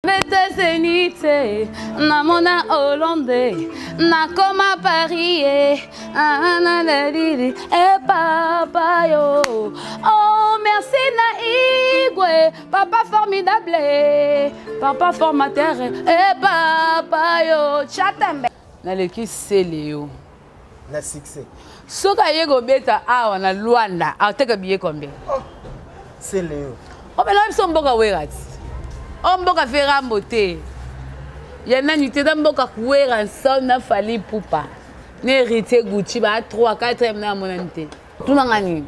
Beta Zénith, namona Hollande, nakoma Paris, analalili, e papa yo. Oh merci na Igwe, papa formidable, papa formateur, e papa yo. Chatembe. Naleki sele yo. Na succès. Soki aye kobeta awa na Luanda, ateka billet combien? Oh, sele yo. Omela biso mboka Wera ti. O mboka Ferrambo te. Ya nani te, eza mboka Werrason na Fally Ipupa. Na Héritier Gucci ba 3 4 na monani te. Tuna nga nini?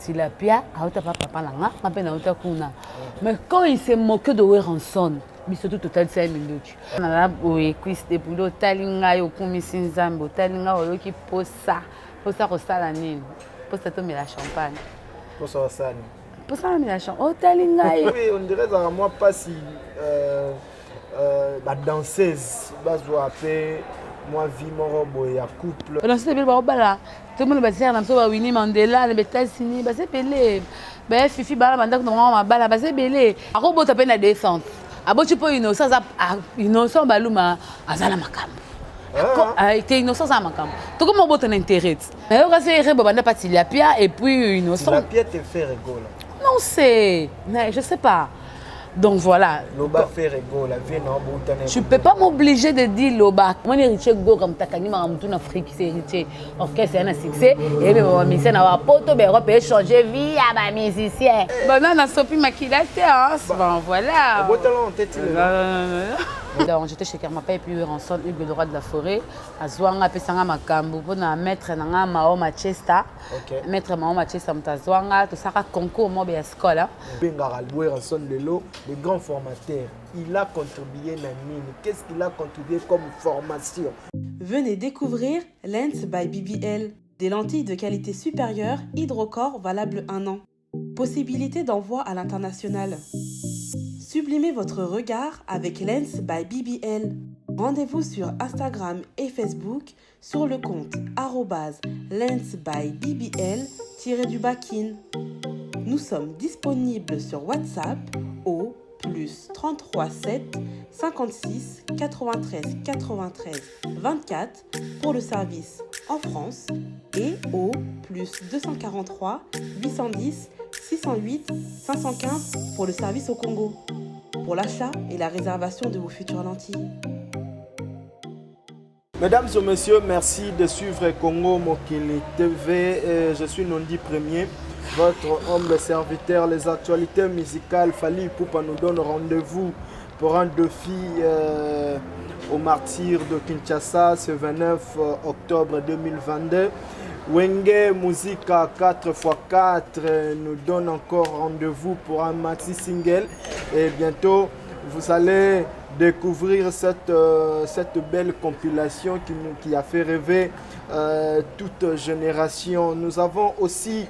Tilapia auta pa papa na nga, nga mpe nauta kuna. Mais quand il s'est moqué de Werrason, biso tu totalisa ye minduki. Naza boye cuisse de poulet, otali ngai okumisi Nzambe, otali ngai oyoki posa, posa kosala nini? Posa tomela champagne. Posa osala nini? Posa namela champagne. Otali ngai. Oui, on dirait ezalaka mwa mpasi ba danseuse bazwa mpe mwa vie moko boye ya couple. Ba danseuse ebele bakobala, tomona ba sœur na biso ba Winnie Mandela na ba États-Unis, baza ebele. Ba Fifi bala bandako na bango mabala, baza ebele. Akobota mpe na descente. Aboti mpo innocent aza innocent baluma aza na makambo. Te innocent aza na makambo. Tokoma obota na intérêt. Nayoka se rebo banda pa tilapia et puis innocent. Tilapia te Ferre Gola. Non c'est, je sais pas. Donc voilà. Loba Ferre Gola, vie na bouta. Tu peux pas m'obliger de dire Loba. Moi héritier Goga mutakangi makambo na Afrique, c'est héritier. Orchestre na succès et même ba musicien na poto ba Europe échanger vie à ba musicien. Bon non na sopi makila te hein. Bon voilà. Donc j'étais chez Karmapa et puis Ranson Hugues le roi de la forêt. Azwanga apesanga makambo mpona maître na nga Mao Manchester. Okay. Maître Mao Manchester moto azwanga tosaka concours moko ya scola. Bengaka Werrason lelo le grand formateur. Il a contribué na nini? Qu'est-ce qu'il a contribué comme formation? Venez découvrir Lens by BBL, des lentilles de qualité supérieure hydrocore valables 1 an. Possibilité d'envoi à l'international. Sublimez votre regard avec Lens by BBL. Rendez-vous sur Instagram et Facebook sur le compte @lensbybbl-kin. Nous sommes disponibles sur WhatsApp au plus 33 7 56 93 93 24 pour le service en France et au plus 243 810 608 515 pour le service au Congo, pour l'achat et la réservation de vos futures lentilles. Mesdames et messieurs, merci de suivre Congo Mokili TV. Je suis Nondi Premier, votre humble serviteur. Les actualités musicales, Fally Ipupa nous donne rendez-vous pour un défi au martyr de Kinshasa ce 29 octobre 2022. Wenge Musica 4x4 nous donne encore rendez-vous pour un maxi single. Et bientôt, vous allez découvrir cette belle compilation qui a fait rêver toute génération. Nous avons aussi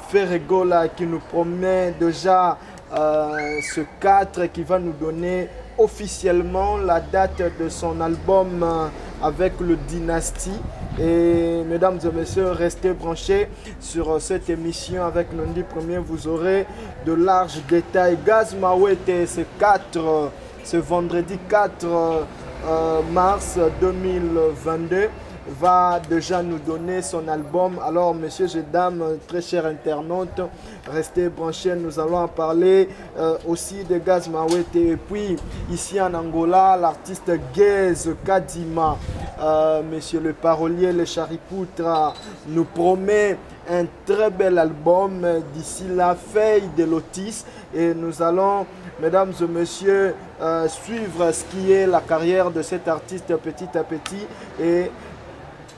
Ferre Gola qui nous promet déjà ce 4 qui va nous donner officiellement la date de son album avec le Dynastie. Et mesdames et messieurs, restez branchés sur cette émission avec Nondi Premier. Vous aurez de larges détails. Gaz Mawete, c'est 4, ce vendredi 4 mars 2022, va déjà nous donner son album. Alors, messieurs et dames, très chers internautes, restez branchés. Nous allons en parler aussi de Gaz Mawete. Et puis, ici en Angola, l'artiste Gaz Kadima, monsieur le parolier, le Charipoutra, nous promet un très bel album d'ici la feuille de l'Otis. Et nous allons, mesdames et messieurs, suivre ce qui est la carrière de cet artiste petit à petit. Et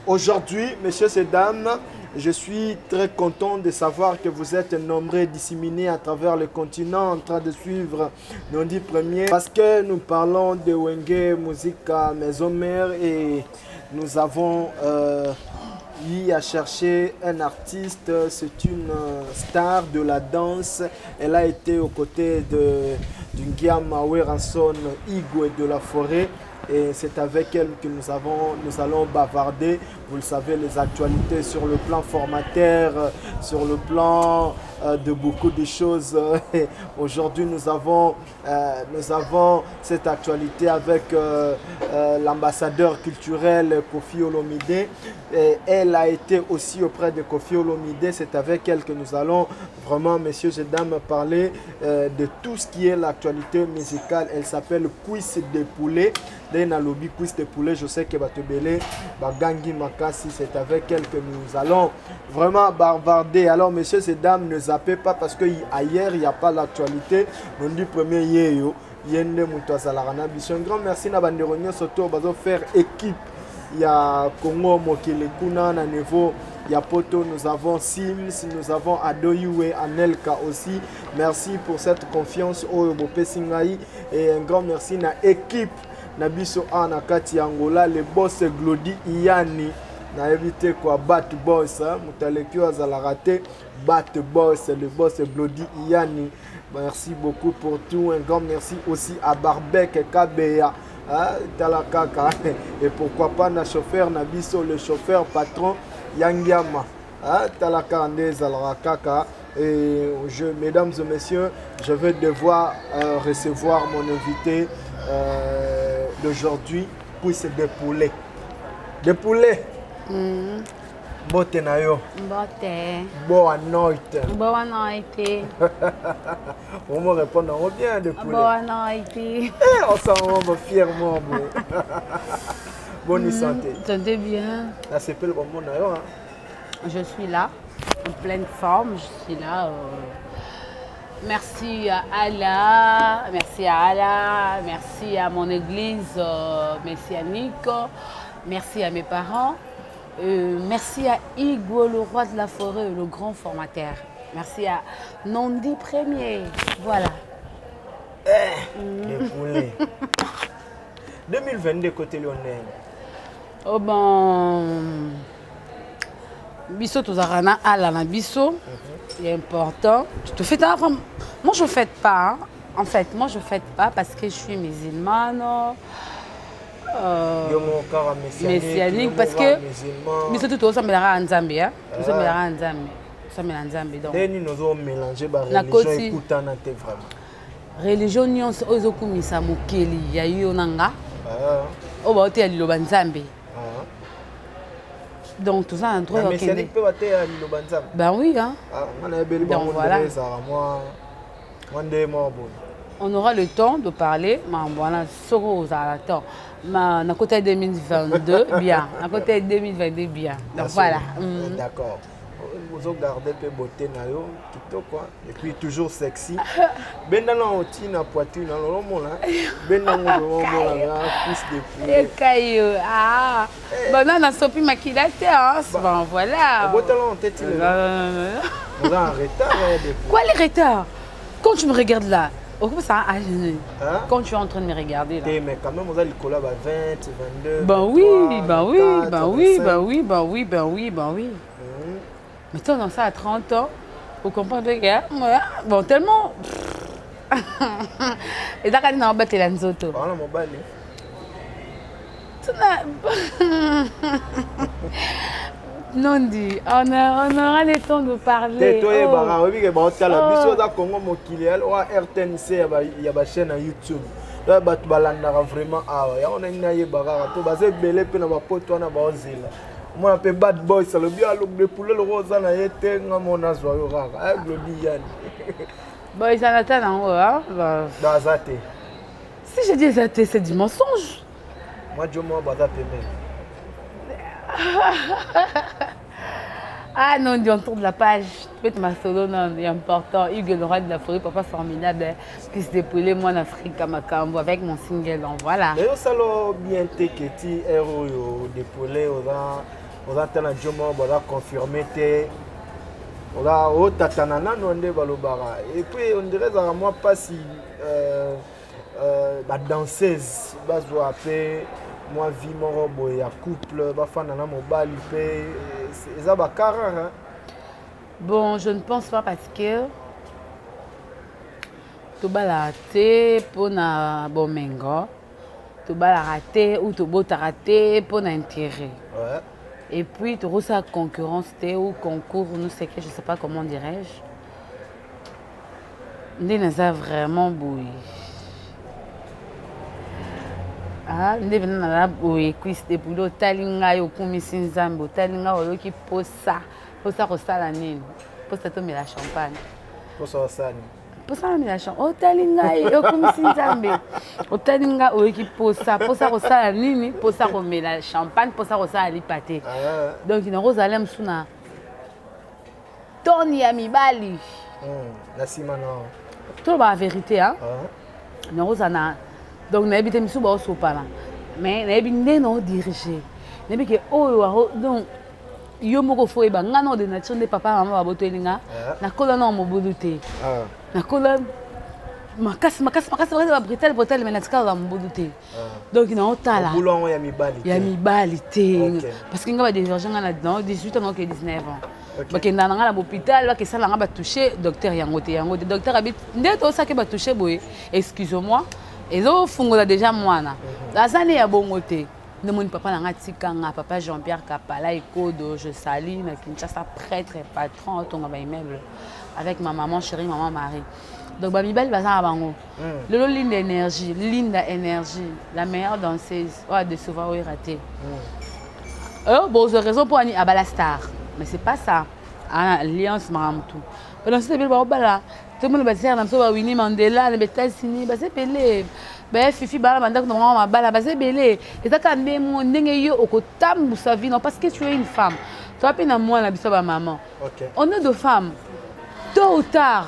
aujourd'hui, messieurs et dames, je suis très content de savoir que vous êtes nombreux disséminés à travers le continent en train de suivre Nondi Premier, parce que nous parlons de Wenge Musica Maison Mère et nous avons eu à chercher un artiste. C'est une star de la danse. Elle a été aux côtés du Ngiama Werrason Igwe de la forêt. Et c'est avec elle que nous allons bavarder. Vous le savez, les actualités sur le plan formateur, sur le plan de beaucoup de choses. Aujourd'hui, nous avons cette actualité avec l'ambassadeur culturel Koffi Olomide. Et elle a été aussi auprès de Koffi Olomide. C'est avec elle que nous allons vraiment, messieurs et dames, parler de tout ce qui est l'actualité musicale. Elle s'appelle Cuisse de Poulet. Dès nalobi Cuisse de Poulet, je sais que bato ebele, bagangi makasi, c'est avec elle que nous allons vraiment bavarder. Alors, messieurs et dames, ne zappez pas parce que ailleurs, il n'y a pas l'actualité. Lundi premier yeyo, ye nde moto azalaka na biso. Un grand merci na bandeko nyonso to bazo faire équipe ya Congo Mokili kuna na niveau ya poto. Nous avons Sims, nous avons Adoyue, Anelka aussi. Merci pour cette confiance oyo bopesi ngai et un grand merci na équipe na biso a na kati ya Angola, le boss Glody Iyani. Nayebi te kwa bat boss, moto aleki oyo azalaka te bat boss, le boss Glody Iyani. Merci beaucoup pour tout. Un grand merci aussi à Barbec Kabeya, hein, tala kaka, et pourquoi pas na chauffeur na biso, le chauffeur patron Yangiama, hein, tala kaka nde ezalaka kaka. Et je, mesdames et messieurs, je vais devoir recevoir mon invité d'aujourd'hui, Cuisse de Poulet. De Poulet. Mbote na yo. Mbote. Boa noite. Boa noite. On me répond bien de poulet. Boa noite. Eh, on s'en rend fièrement. Bon. Bonne santé. Santé bien. Nasepeli komona yo, hein. Je suis là, en pleine forme. Je suis là. Merci à Allah, merci à Allah, merci à mon église messianique, merci à mes parents, merci à Igwe, le roi de la forêt, le grand formateur. Merci à Nandi Premier. Voilà. Eh, les poulets. 2022 côté Lionel. Oh bon. Biso tozalaka na ala na biso, c'est important. Tu te fais, moi je fête pas, hein. En fait, moi je fête pas parce que je suis musulmane, messianique, parce que biso tu tosambelaka ya Nzambe, tosambelaka ya Nzambe, tosambela Nzambe. Donc nini ozomélange bareligion ekutana te vraiment? Religion nyonso oyo ezokumisa mokeli ya yo na nga, oyo baoteya liloba Nzambe, donc toza na droit. Messianique mpe bateya liloba Nzambe? Ben oui, hein. Nga nayebeli bango ndenge ezalaka mwa nde mwa boye. On aura le temps de parler makambo wana soki ozala temps. Ma na côté 2022 bien, na côté 2022 bien, donc voilà. D'accord, ozogarde mpe beauté na yo kitoko et puis toujours sexy. Benda na oti na poitrine, olomona bendango, omona plus de poulet. Ekayo, ah bon, non, nasopi makila te, hein. Bon, voilà. Obotala en tête. Oza en retard. Quoi, les retards? Quand tu me regardes là, ça a hein? Quand tu es en train de me regarder là. Mais quand même, oza likolo ba 20, 22. Ben oui, ben oui, ben oui, ben oui, ben oui, ben oui, ben oui. Mais toi, dans ça, à 30 ans, vous comprenez que bon, tellement. Ezaka nini naobatela nzoto? Wana mobali. Tuna Nondi, on aura le temps de parler. Te, toyebaka, oyebi ke baotala biso, oza Congo Mokili oa RTNC ya bachaîne ya YouTube oyo bato balandaka vraiment awa. Yango nani nayeba kaka po baza ebele mpe na bapoto wana baozela. Omona mpe bad boys alobi de poulet loko oza na ye te, nga mo nazwa yo kaka Glodi Yani. Bon, ezala ta nango. Aza te. Si je dis eza te, c'est du mensonge. Mwa jo moko baza pembeni. Ah non, on tourne la page. Peut-être ma solo, non, c'est important. Hugues, le roi de la forêt, papa formidable, qui se dépoulait, moi en Afrique, à Makambo, avec mon single. Donc voilà. Et osalo bien te keti ere oyo dépoulé oza oza te na jo moko baza confirmé te, oza otatana nano nde balobaka. Et puis on dirait ezalaka mwa mpasi badanseuse bazwa mpe mwa vie moko boye ya couple, bafanda na mobali mpe eza bacas rares. Bon, je ne pense pas parce que tobalaka te mpona bomengo, tobalaka te ou tobotaka te mpona intérêt. Et puis tokosala concurrence te ou concours, nous c'est que je sais pas comment dirais-je. Nde naza vraiment boye. Ah, nde pena naza boye cuisse de poulet otali ngai okumisi Nzambe otali ngai oyoki posa posa kosala nini posa tomela champagne posa osala nini posa namela champagne otali ngai okumisi Nzambe otali ngai oyoki posa posa kosala nini posa komela champagne posa kosala lipa te ah. Donc nakozala mosu na tone ya mibali na nsima na tolobaka vérité ah. Nakozala na donc nayebi te misusu baosopana mais nayebi nde naodirige nayebi ke oyo donc yo moko fo oyeba nga na de nature nde papa mama baboteli nga ah. Nakola na mobulu te ah. Nakola makasi makasi makasi makasi babritale britale mais natikala na mobulu te ah. Donc naotala ya mibali ya mibali te parce que nga badévierge nga na 18 ans naoke 19 ans bakendaka na nga na bahôpital bakesala nga batouche docteur yango te yango te docteur abi nde tosaki batouche boye excuse moi ezofungola déjà mwana mhm. Aza nde ya bongo te nde moni papa na nga tika nga papa Jean Pierre Kapala Ekodo je sali na Kinshasa prêtre patron otonga baimmeuble avec ma maman chérie maman Marie. Donc bamibali baza na bango mm. Lelo Linda Énergie, Linda Énergie, la meilleure danseuse oyo adecevoir oyo raté mm. Oh, bozwa raison mpo ani abala star mais c'est pas ça alliance makambo tu badanseuse ebele baobala tomona basere na biso bawini Mandela na baÉtats-Unis baza ebele baya fifi bala bandako na bango mabala baza ebele eza kaka ndenge ndenge yo okotambusa vie non parce que tu es une femme toa mpe na mwana biso bamama on est de femmes tôt ou tard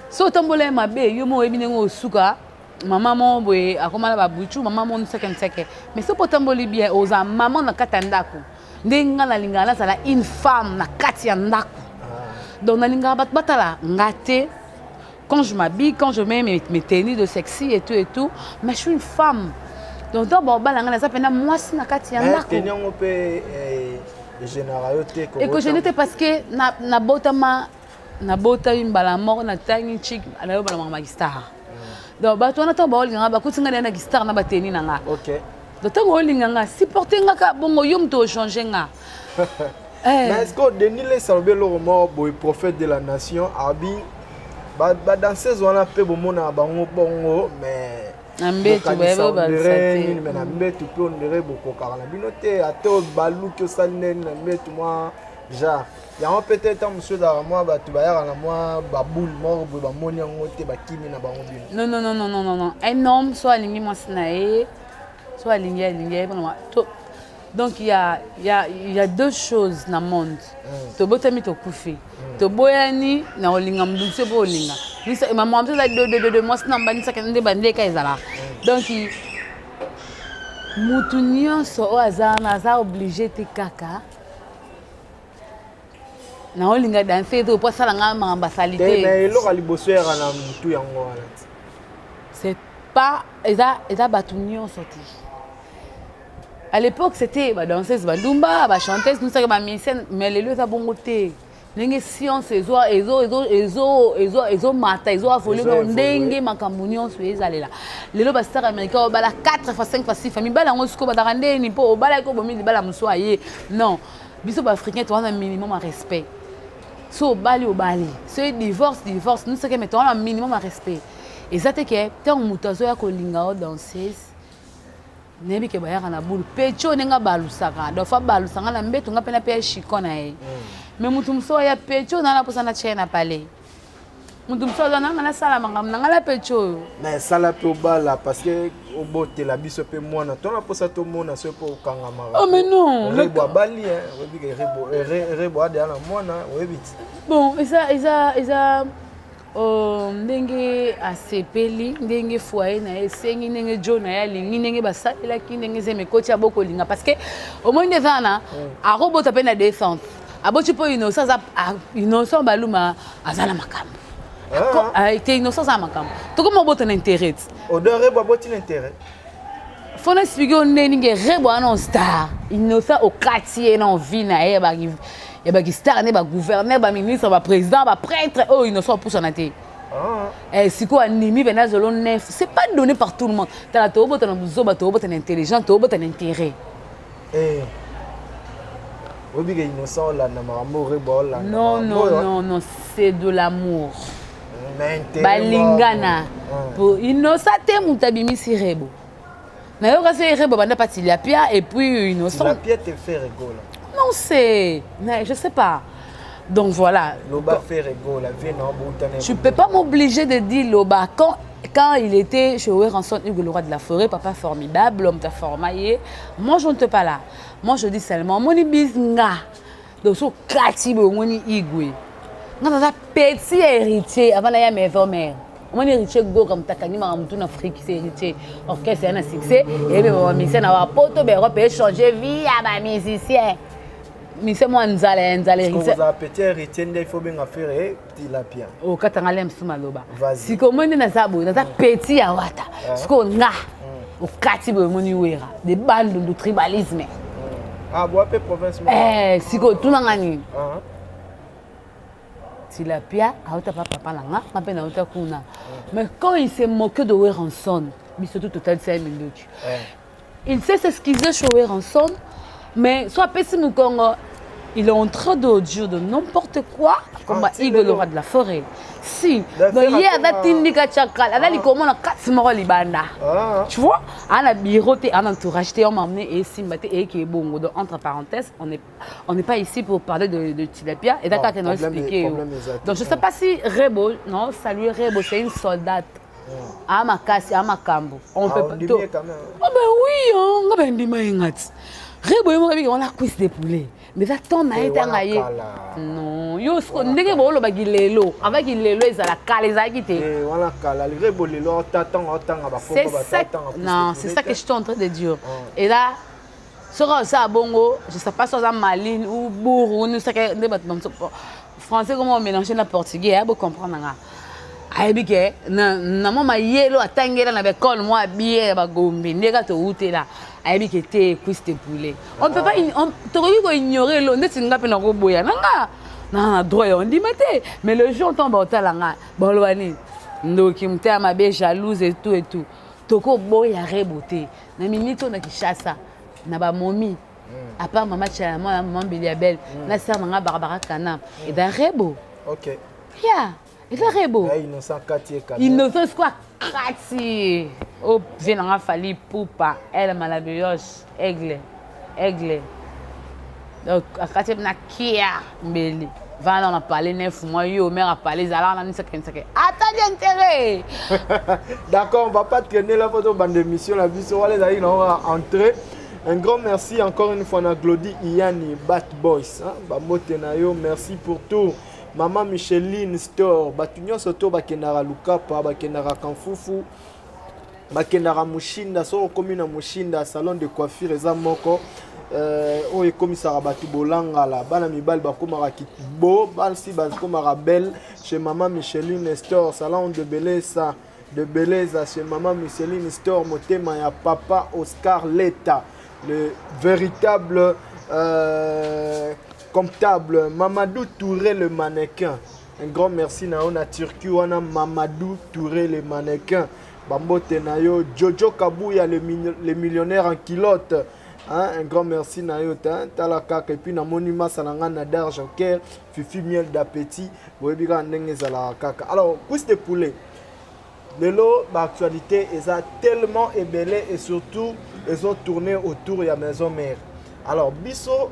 so otambola ye mabe yo mo oyebi ndenge osuka mama moko boye akoma na babutu mama moko nseke nseke mais soki otamboli bien oza mama na kati ya ndako ndenge nga nalingaka nazala une femme na kati ya ndako ah. Donc nalingaka bato batala nga te quand je m'habille, quand je mets mes tenues de sexy et tout et tout, mais je suis une femme. Donc donc bobala nga naza mpena mwasi na kati ya ndako. Tenue yango mpe egénera yo te? Ekogêner te parce que nabotama nabotami mbala moko natangi chik nayobala makambo ya star. Donc bato wana ntango baolinga nga bakuti nga na star na batenue na nga. Donc ntango olinga nga supporte nga ka bongo yo moto ochange nga. Mais est-ce que Denis Lessie alobi eloko moko boye, prophète de la nation abi badanseuse wana mpe bomonaka bango bongo mais na mbetu nini mais na mbetu mpe ondire bokokaka na bino te ate baluki osali ndeni na mbetu mwa genre yango peut-être ntango mosusu ezalaka mwa bato bayaka na mwa baboule moko boye bamoni yango te bakimi na bango bino. Non, non, non, non, non, non, non. Un homme so alingi mwasi na ye so alingi alingi ye donc il y a deux choses na monde tobotami tokufi toboyani na kolinga modu mosusu mpo olinga mama mosusu eza deux deux deux mwasi na mbanisaka nde bandeka ezalaka donc mutu nyonso oyo aza wana aza obligé te kaka na olinga danse te po asala nga makambo asali te. Eloko ya liboso eyaka na mutu yango wana te. C'est pas eza eza bato nyonso te. À l'époque c'était badanseuse bandumba bachanteuse nusaka bamusicienne mais lelo eza bongo te ndenge science ezomata ezoévoluer ndenge makambo nyonso ezalela lelo bastar américain obala 4 fois 5 fois 6 fois mibala yango sikoyo bazalaka ndeni mpo obalaki obomi libala mosusu aye non biso baafricain toza na minimum ya respect so obali obali so divorce divorce nusake mais toza na minimum ya respect eza te ke ntango moto azoya kolinga o danseuse nayebi ke bayaka na bulu pecho ndenge abalusaka donc fa balusanga na mbeto nga mpena mpe ya chikon na ye mais motu mosusu aya pecho na na mposa na tie na palais motu mosusu aza nanga nasala makambo na ngai na pecho oyo. Mais esala mpe obala parce que obotela biso mpe mwana tona mposa tomona so mpe okangamaka. Oh mais non. Rebo abali oyebi ke Rebo adeya na mwana oyebi ti. Bon eza eza eza ndenge asepeli ndenge foyer na ye esengi ndenge jo na ye alingi ndenge basalelaki ndenge eza ekoti ya bokolinga parce que omoi nde eza wana akobota mpe na descente aboti mpo Innocent aza Innocent baluma aza na makambo te Innocent aza na makambo tokoma obota na intérêt. Odeur Rebo aboti na intérêt. Fo na explique yo nde ninge Rebo wana star Innocent okati ye na vie na ye ya bakistar nde bagouverneur baministre baprésident baprêtre oyo Innocent opusana te sikoyo andimi mpe nazolo neuf c'est pas donné par tout le monde tala toobota na buzoba toobota na intelligent toobota na intérêt. Oyebi ke Innocent olanda makambo Rebo olanda. Non, non, non, non, c'est de l'amour. Balingana po Innocent te moto abimisi Rebo. Nayoka se Rebo banda pa tilapia et puis Innocent. Tilapia te Ferre Gola. Non, c'est, je sais pas. Donc voilà. Loba Ferre Gola, vie na bouta. Tu peux pas m'obliger de dire Loba quand il était chez Werrason Hugo le roi de la forêt, papa formidable, l'homme t'a formé. Moi je ne te pas là. Moi je dis seulement moni biznga. Donc so kati bo moni igwe. Nga naza petit héritier avant na ya maison mère. Omoni héritier goka mutakangi maka mutu na Afrique c'est héritier. Orchestre ya na succès et be ba musicien na ba poto ba Europe échanger vie ya ba musicien. Musicien mwa nzala ya nzala héritier. Oza petit héritier nde il faut benga Ferre tilapia. Okatanga lem suma loba. Siko omoni naza boye naza petit ya wata. Siko nga okati boye omoni wera de Bandundu tribalisme. Ah, boa pe province. Eh, siko tuna nga nini? Tilapia auta pa papa na nga, nga mpe nauta kuna. Mais quand il s'est moqué de Werrason, biso tout totalisa ye mindoki. Il sait s'excuser chez Werrason, mais soit apesi mokongo, il est en train de dire de n'importe quoi, comme ah, Igor le roi de la forêt. Si, donc ye aza tindika tshakala, aza likoma na kati moko libanda. Tu vois, ana bureau te, ana entourage te, on m'a amené et simba te et qui est bon. Donc entre parenthèses, on n'est pas ici pour parler de tilapia et d'accord, on expliquer. Donc je sais pas si Rebo, non, salut Rebo, c'est une soldate. Ah makasi, ah makambo. On peut pas. Ah ben oui, hein, nga ben ndima ngati. Rebo yo moko on a cuisse de poulet. Mais ça tombe na ye tanga ye. Non, yo siko ndenge bolobaki lelo, avec lelo ezala kala ezalaki te. Eh wana kala, Rebo lelo otanga otanga ba kombo ba otanga. Non, c'est ça que je suis en train de dire. Et là soki osala bongo, je sais pas si oza maline ou bourre ou soki nde bato bamosusu français comment mélanger na portugais ya bocomprendre nga. Ayebi ke na mwa mayelo atangela na baekole mwa bie ya bagombe nde kaka toutela, ayebi ke te cuisse de poulet, on peut pas, tokoki koignore lo ndeti nga mpe nakoboya na nga na droit ya ondima te. Mais le jour ntango baotala nga, baloba nini? Ndoki, motema mabe, jalouse et tout et tout. Tokoboya Rebo te. Na minute oyo na Kinshasa na bamomi, à part mama Tiala, mwana mama Mbili ya belle na sœur na nga Barbara Kana, eza Rebo. Ya eza Rebo. Innocent kati ye. Innocent siko akati o vie na nga Fally Ipupa ele malabiyosh aigle aigle. Donc akati na kia mbeli vana, on a parlé 9 mois, yo mère a parlé ezalaka na misaka misaka atali intérêt. D'accord, on va pas traîner la photo bande d'émission la biso wana ezalaki na entrée. Un grand merci encore une fois na Glody Iyani Bat Boys, hein? Bambote na yo, merci pour tout. Mama Micheline Store, bato nyonso to bakendaka Lukapa, bakendaka Kamfufu, bakendaka Mushinda. Soki okomi na Mushinda, salon de coiffure eza moko oyo ekomisaka bato bolangala, bana mibali bakomaka bo, basi bakomaka belle chez Mama Micheline Store, salon de belesa de beleza chez Mama Micheline Store. Motema ya papa Oscar Leta, le véritable comptable, Mamadou Touré le mannequin, un grand merci na yo na Turquie wana. Mamadou Touré le mannequin, bambote na yo. Jojo Kabuya le millionnaire en culotte, hein, un grand merci na yo tala kaka. Et puis namoni masa na nga Nadar Joker Fifi Miel d'appétit, boyebi kaka ndenge ezalaka kaka. Alors cuisse de poulet, lelo baactualité eza tellement ebele et surtout ezotourne autour ya maison mère. Alors biso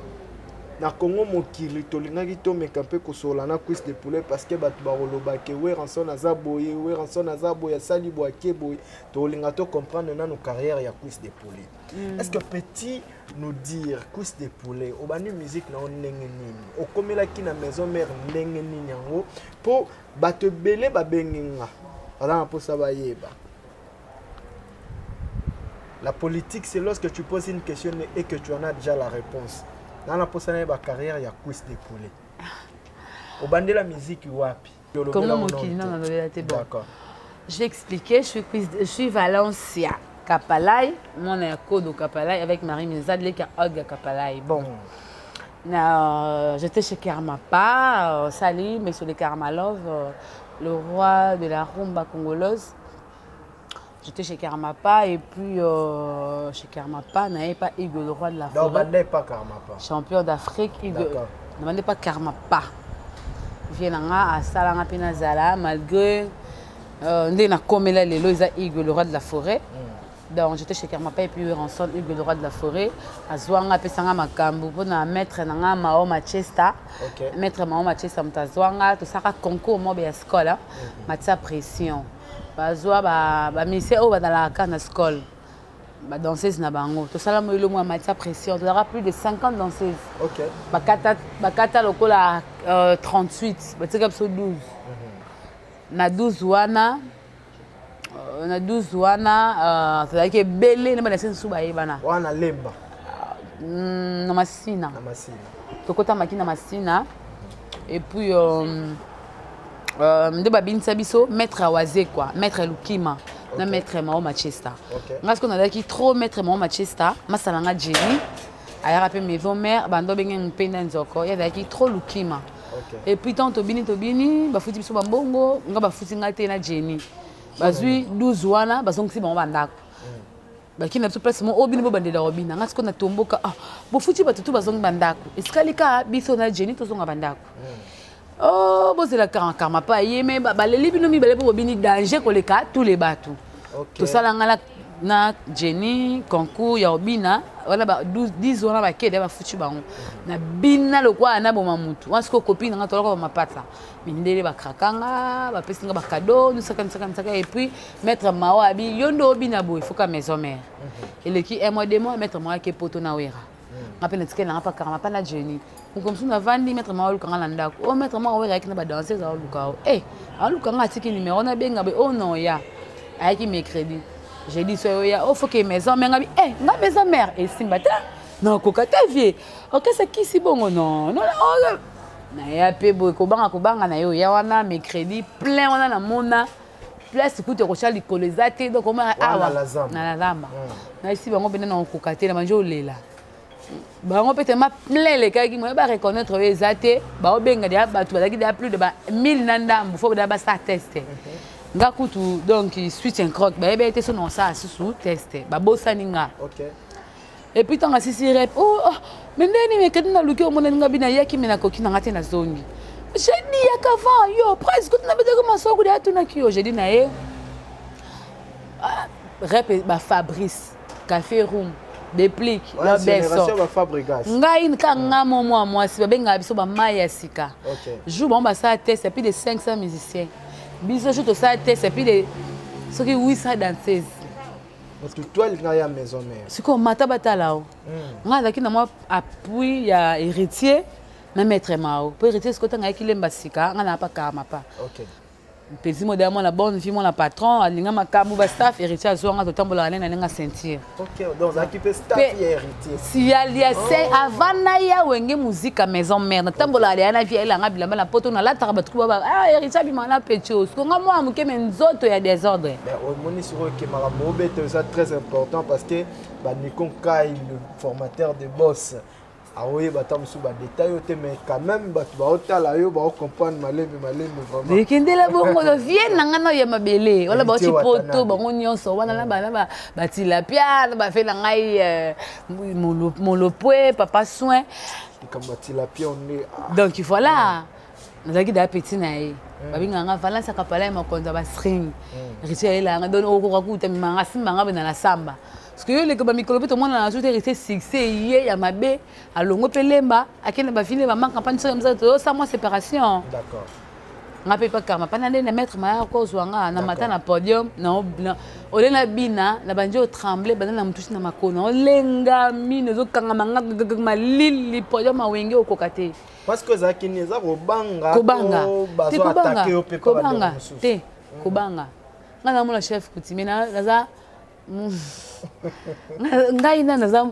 na Congo mokili tolingaki tomeka mpe kosolola na cuisse de poulet parce que bato bakoloba ke Werrason aza boye, Werrason aza boye, asali boye, ake boye. Tolinga tocomprendre nano carrière ya cuisse de poulet. Est ce que petit nous dire, cuisse de poulet, obandi musique na yo ndenge nini? Okomelaki na maison mère ndenge nini yango? Mpo bato ebele babengi nga, baza na mposa bayeba. La politique, c'est lorsque tu poses une question et que tu en as déjà la réponse. Dans la mposa nayeba carrière ya cuisse de poulet, obandela musique wapi? Comment mokili nano nalobela te. Bon, je vais expliquer. Je suis Valencia Kapalai, mwana ya Kodo Kapalai avec Marie Mizad, leki ya Olga Kapalai. Bon, j'étais chez Karmapa, salut monsieur le Karmalove, le roi de la rumba congolaise. J'étais chez Karmapa et puis chez Karmapa, n'avait pas Hugo le roi de la forêt. Pas Karmapa. Champion d'Afrique, Hugo. N'avait pas Karmapa. Vie na nga asala nga mpe nazala malgré nde nakomela lelo eza Hugues, le roi de la forêt. Donc j'étais chez Karmapa et puis Ranson, Hugues le roi de la forêt azwa nga, apesa nga makambo mpona maître na nga Mao Machester. Maître Mao Machester moto azwa nga, tosalaka concours moko ya scole, matia pression, bazwa bamusicien oyo bazalaka kaka na scole, badanseuse na bango. Tosala mo elongo ya matia pression, tozalaka plus de 50 danseuses. Bakata, bakata lokola 38, batika biso 12. Na 12 wana, na 12 wana, tozalaki ebele na badanseuse mosusu bayebana. Wana Lemba? Na Masina. Na Masina. Tokotamaki na Masina et puis nde babinisa biso maître Awaze quoi, maître Lukima na maître Mao Machester. Nga sikoyo nazalaki trop maître Mao Machester, masala nga Jenny ayaka mpe maison mère, bando obenge mpenda nzoko, ye azalaki trop Lukima. Et puis tant tobini, tobini, bafuti biso bambongo, nga bafuti nga te na Jenny. Bazwi 12 wana, bazongisi bango bandako, bakimi na biso place mo oyo bino bobandela kobina. Nga sikoyo natomboka: ah, bofuti bato tu, bazongi bandako, esikali kaka biso na Jenny tozonga bandako. Oh, bozela karma pa ye me baleli bino mibale mpo bobini danger koleka tous les bato. Tosala nga na Jenny concours ya obina wana, ba 10 wana bakede, bafuti bango na bina lokola naboma mutu wana. Sikoyo copine na nga tolaka bamapata mindele, bakrakanga, bapesi nga bacadeau, nisaka nisaka nisaka. Et puis maître Mao abi: yo nde obina boye, foka maison mère. Eleki un mois, 2 mois, maître Mao ake Poto na Wera. Nga mpe natikali nanga mpa Karama mpa na Jenny. Moko mosusu navandi, maître Mao alukanga na ndako. O maître Mao Wera ayaki na badanseuse, aoluka o e aoluka nga, atiki numéro, nabenga boye o non ya ayaki mercredi, jeudi so oya o foke maison mère. Nga bi e nga maison mère esimba te, nakoka te, vie orchestre kisi bongo non non. Naya mpe boye kobanga kobanga na ye oya wana mercredi plein wana, namona place kutu ekotya likolo eza te. Donc omona awa na lalamba nayesi bango mpena na kokoka te, na banje olela bango mpe tema plein elekaki moye bareconnaître oyo eza te. Baobenga deya bato bazalaki deya plus de ba 1000 na ndambu, fo deya basala test. Nga kutu donc switch and croc, bayebi ete so na osala susu test, babosani nga. Et puis ntango asisi rep, oh, oh, me ndeni mekedi naluki omonani nga bino ayaki me nakoki nanga te, nazongi jeudi yaka avant yo presque kutu nabetaki masoko de atunaki yo jeudi na ye rep bafabrice café room déplique lobeso. Ngai ka nga mo mwa mwasi, babengaka biso bamai ya sika. Jour bango basala test ya plus de 500 musiciens, biso jour tosala test ya plus de soki 800 danseuse. Motu alinga ya maison mère. Sikoyo mata batala o ngai azalaki na mwa appui ya héritier na maître Mao, mpo héritier sikoyo ntango ayaki Lemba sika, ngai na pa Karama pa mpezi modèle mwana bonne vie, mwana patron alinga makambo bastaff. Héritier azwanga, totambolaka nde na ndenge ceinture. Sialia se avant naya Wenge Muzika maison mère, natambolaka deya na vie ayelanga bilamba na Poto, nalataka bato kuba ah, héritier abima na petio. Siko nga mwana moke me nzoto ya désordre. Omoni sikoyo ke makambo obeta eza très important parce que banikon Kai, le formateur de boss, aoyeba ata mosusu badetail oyo te, mais quand même bato baotala yo baocomprendre malembe malembe vraiment. Ekendela bongo vie na ngai na ya mabele wana, bauti Poto bango nyonso wana na bana batilapia na bafe na ngai molopwe papa soin. Likambo ya tilapia onde. Donc voilà, nazalaki daya petit na ye, babengaka nga Valence Akapala ya mokonzi ya bastring. Héritier ayelanga, donc okoka kuta mimanga simbanga bena na samba parce que yo eleka bamikolo mpe tomona na te. Héritier succès ye ya mabe, alongo mpe Lemba, akende bafile bama campagne soki mosala toyosa mwa séparation. Nga mpe pakama mpana nde na maître maya kozwa nga na mata na podium, ole na bina na bandi otremble banda na motusi na makolo, olenga mino ezokangama nga malili, podium awenge okoka te. Parce que ezalaki nini? Eza kobanga? Kobanga te, kobanga kobanga te, kobanga. Nga namona chef coutumier, naza ngai na naza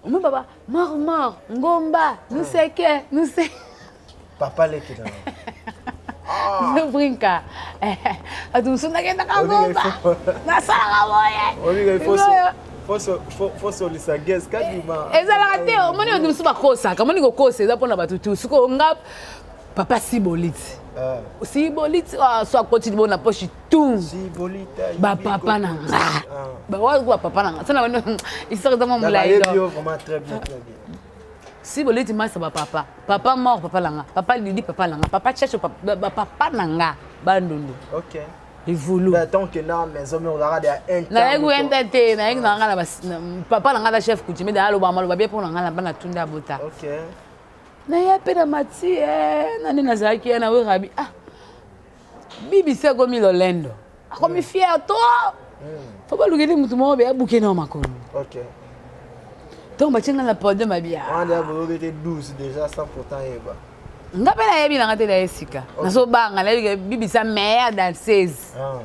mo baba mort mort ngomba nuseke nuse. Papa leki na brinka bato mosusu nakendaka ngomba nasalaka boye. Fosolisa gaz kadima. Ezalaka te. Omoni bato mosusu bakosaka, omoni kokosa eza mpona bato tu. Sikoyo nga papa siboliti siboliti so akoti libo na poche tu bapapa na nga bawaku bapapa na nga sana bano histoire eza mwa molai. Si boleti masa ba papa, papa mort papa na nga, papa Lidi papa na nga, papa Chacho papa, papa na nga bandundu. Okay. Livulu. Tant que na maison mais ozalaka de un temps. Nayaki koyenda te, nayaki na nga na papa na nga na chef coutumier da aloba maloba bien mpo na nga na bana tunda abota. Okay. Naya mpe na mati eh, na nde nazalaki ya na werabi ah bibisi akomi lolendo akomi fier to fo balukeli motu moko be abuke na makolo. Okay. Ntango batie nga na podium abia. Wana boyoki te 12 déjà sans pourtant yeba. Nga mpe nayebi nanga te na ye sika nazobanga nayebi bibisa meilleure danseuse ah.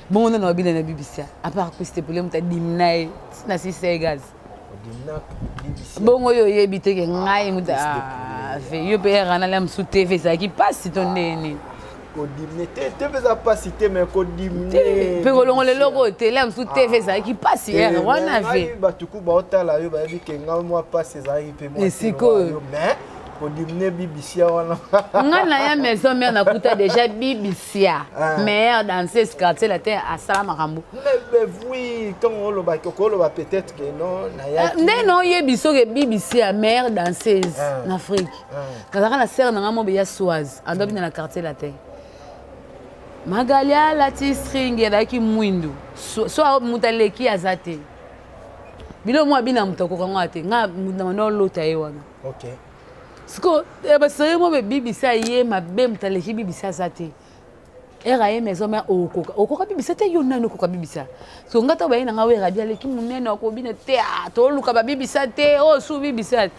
Bongo nde naobina na bibisa apart kwiste pole moto adimna ye na sisa ye gaz bongo oyo oyebi te ke ngai moto ah, yo mpe erana la mosusu tv ezalaki mpasi to ndeni kodimne te tv eza mpasi te mais kodimne mpe kolongola eloko te la mosusu tv ah. Ezalaki mpasi ere wana ve bato ku baotala yo bayebi ke ngai mwa mpasi ezalaki mpe esikoyo mais kodimne bibisia wana. Nga na ya maison mère nakuta déjà bibisia ah. Meilleure danseuse quartier latin asala makambo. Mais oui, ntango olobaki okoloba peut-être que non nayaki ah, nde na oyebi soki bibisia meilleure danseuse ah. Na Afrique nazalaka na sere na nga mobe ya soise andobina na quartier latin. Magali alati string azalaki mwindu so moto aleki aza te biloko mwa bina moto akoka ngo te nga na banda olota ye wana. Okay. Siko eh, baseri mo be bibisa ye mabe moto aleki bibisa aza te ere aye maison mare okoka okoka bibisa te yo nani okoka bibisa so nga ntango baye na nga wera bi aleki monene akobina te ah, toluka babibisa te oyo oh, su bibisa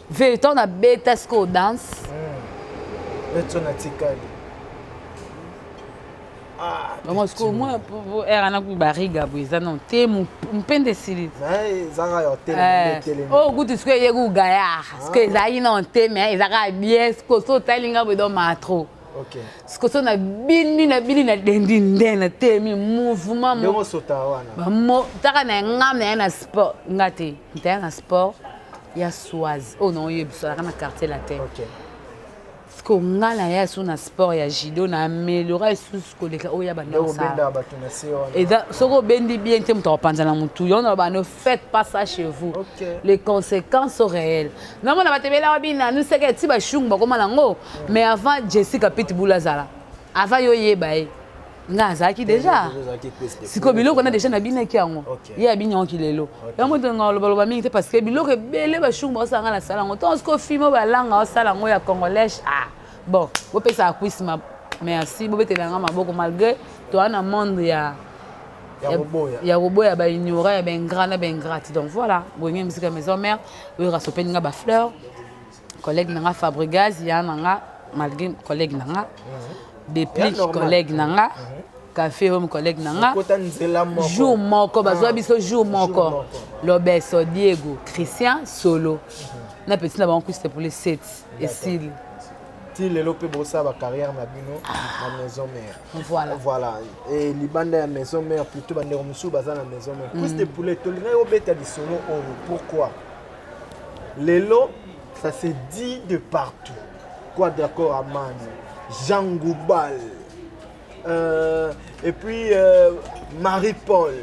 ve ntango nabeta sikoyo danse Etso natikali. Ah, bango sikoyo mwa ere wana kutu bariga boye eza non te mpende esili oyo kutu sikoyo eye ku gayard sikoyo ezalaki non te mais ezalaka bien sikoyo so otali nga boye donc maa trop sikoyo so nabini nabini nadendi nde natemi mouvement taka na nga na ye na sport nga te ntaya na sport ya soise oyo naoyebisa azalaka na quartier latin. Sikoyo nga na ya su na sport ya judo na ameliora lisusu koleka oyo ya banda kosala eza soki obendi bien te moto akopanza na motu yango na bano faites pas ça chez vous. Les conséquences sont réelles. Namona bato ebele awa bina nuseke ti bashungu bakoma nango mais avant Jessica Pitbull azala avant yo oyeba ye nga azalaki déjà sikoyo biloko na déjà nabinaki yango ye abini yango kilelo yango moto olobaloba mingi te parce que biloko ebele bashungu baosala nga nasala yango ntongo sikoyo filme oyo balanga osala yango ya congolais ah bon bopesaka kwisi merci bobetela yanga maboko malgré toa na monde ya ya koboya baignorant ya baingrat na baingrate. Donc voilà, boyenge misika maison mère oyo rasopeli nga bafleur collègue na nga Fabrigaz ya na nga malgré collègue na nga déplique collègue na nga café home collègue na nga jour moko bazwa biso jour moko lobeso Diego Christian solo na petit na bango kuste pour les 7 esili. Ti lelo mpe bosala bacarrière na bino na maison mère. Voilà. Voilà, et libanda ya maison mère plutôt bandeko mosusu baza na maison mère plus de poulet tolingaki obeta lisolo oyo. Pourquoi lelo ça se dit de partout quoi d'accord Aman Jean Goubal et puis Marie-Paul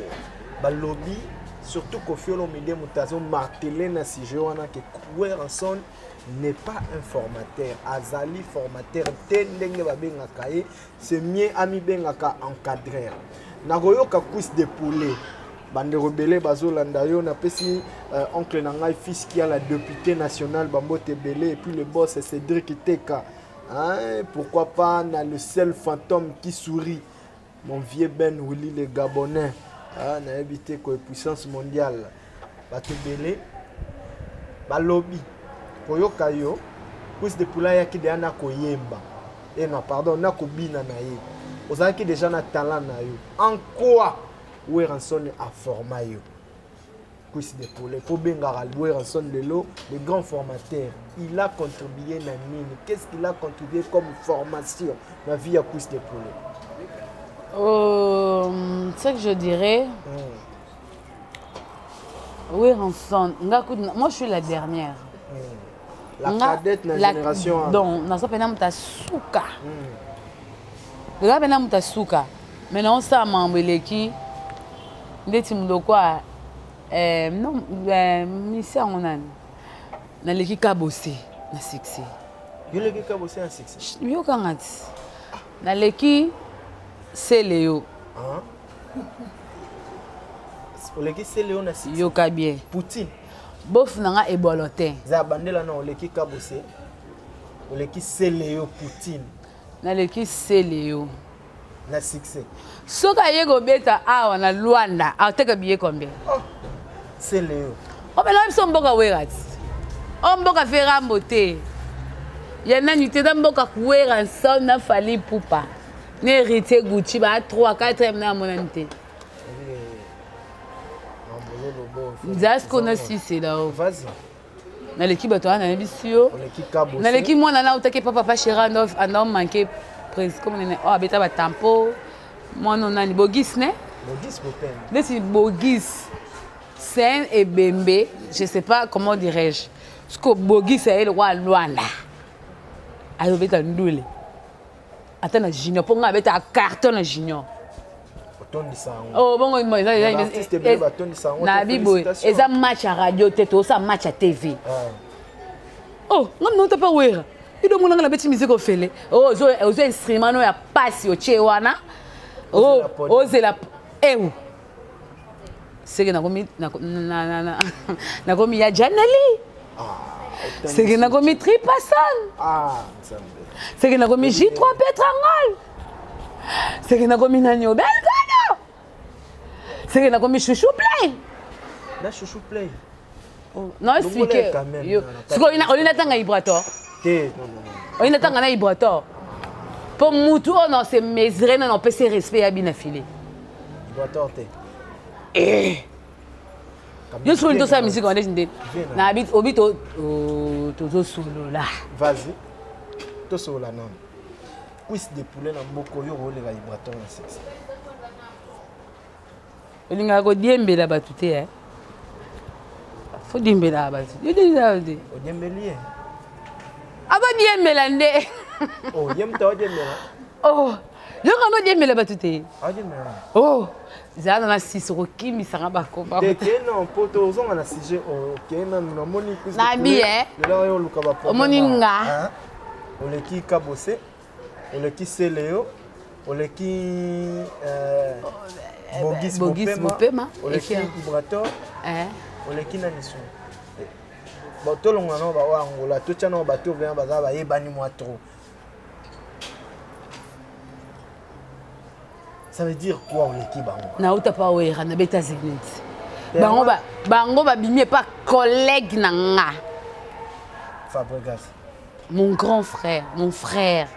balobi surtout Koffi Olomide moto azomartele na sujet wana ke Werrason n'est pas un formateur, azali formateur te ndenge babengaka ye, c'est mieux amibengaka encadreur. Nakoyoka cuisse de poulet bandeko ebele bazolanda yo napesi oncle na ngai fils qui a la député nationale bambote ebele et puis le boss Cédric Teka hein, pourquoi pas na le seul fantôme qui sourit mon vieux Ben Willy le Gabonais hein, nayebi te ko puissance mondiale bato ebele balobi koyoka yo cuisse de poulet ayaki deya na koyemba e non pardon na kobina na ye ozalaki déjà na talent na yo en quoi Werrason a forma yo cuisse de poulet po bengaka Werrason lelo le grand formateur, il a contribué na nini, qu'est-ce qu'il a contribué comme formation na vie ya cuisse de poulet? Ce que je dirais, Werrason, nga kutu moi je suis la dernière. La cadette na génération. Donc naza mpena moto asuka. Naza mpena moto asuka mais naosala makambo eleki ndeti moloko eh, non eh, misi yango nani. Naleki Kabose na succès. Yo leki Kabose na succès? Yokanga ti. Naleki Celeo. Ah. Oleki Celeo na succès. Yoka bien. Poutine. Bof na nga ebolo te. Za bandela na oleki Kabose. Oleki Celeo Poutine. Naleki Celeo. Na succès. Soki aye kobeta awa na Luanda, ateka billet combien? Oh. Celeo. Omela biso mboka wera ti. O mboka Ferrambo te. Ya nani te eza mboka Werrason na Fally Ipupa. Na Héritier Gucci ba 3 4 na monani te. Nzala sikoyo nasisela o. Vas-y. Naleki bato wana nayebisi yo. Naleki mwana na utaki pa papa chéri ando manqué prince comme nene oh abeta ba tampo mwana nani Bogis ne? Bogis Bopem. Neti Bogis c'est un ebembe, je sais pas comment dirais-je. Parce que Bogis aye lokwa Luanda. Ayobeta ndule. Ata na junior mpo ngai abeta carton na junior. Otondisa yango. Oh bongo na biboye eza match ya radio te tosa match ya TV. Oh ngai mnota pa wera. Ido mona ngai nabeti musique ofele. Oh ozo ozo instrument no ya pasi otie wana. Oh ozela ewu. Seke nakomi nakomi ya Janeli. Seke nakomi Tripasan. Seke nakomi J3 Petrangol. Seke nakomi nani Obelgano. Seke nakomi Chouchou Play. Na Chouchou Play. Oh, non expliquer. Sikoyo olinga tanga Ibrator. Te, non non. Olinga tanga na Ibrator. Po mutu oyo na se mesurer na opesi respect ya bina filet. Ibrator te. Eh. Yo sikoyo tosala musique wana nde na bi obi to tozosolola. Vas-y. Tosolola nanu. Cuisse de poulet na mboko yo oleka Ibrator na sexe. Olingaka kodiembela bato te eh? Fo diembelaka bato. Yo diembelaka te. Odiembeli ye. Akodiembela nde. Oh, ye moto aodiembela. Oh, yo kaka odiembela bato te. Aodiembela. Oh, zala na sisi okokimisanga bakoba. Te te non, po tozonga na sujet oyo. Okei nanu namoni cuisse de poulet. Na bi eh. Lelo oyo oluka ba problème. Omoni nga. Oleki Kabose. Oleki Celeo, oleki Bogis Bogis Bopema, oleki Ibrator, oleki nani su. Bon, tolongola nao baoyo Angola, totya nao bato vraiment baza bayebani mwa trop. Ça veut dire quoi oleki bango? Nauta pa wera na beta Zenith. Bango ba bango babimi epa collègue na nga. Fabregas. Mon grand frère, mon frère.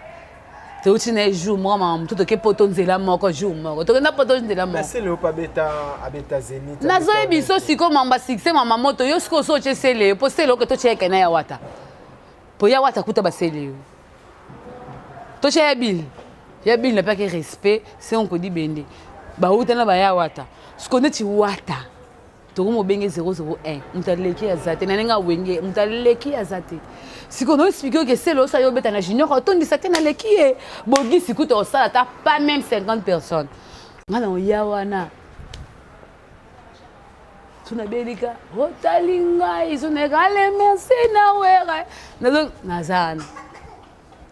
Teuti na jour moko mama motu toke poto nzela moko jour moko tokenda poto nzela moko. Celeo pa beta abeta Zenith. Nazoyebi biso sikoyo mamba succès mama moto yo sikoyo so otie Celeo po Celeo ke totia yeke na ya wata. Po ya wata kuta ba Celeo. Totia ya Bill. Ya Bill na paki respect c'est on kodi bende. Ba uta na ba ya wata. Sikoyo neti wata. Tokomobenge 001 moto aleki aza te na ndenge awenge moto aleki aza te sikoyo no explike oke sele osala yo obeta na junior otondisa te naleki ye bogisi kuta osala ata pas même 50 personnes nga na oya wana tunabelika otali ngai zoneka ale merci na wera naza wana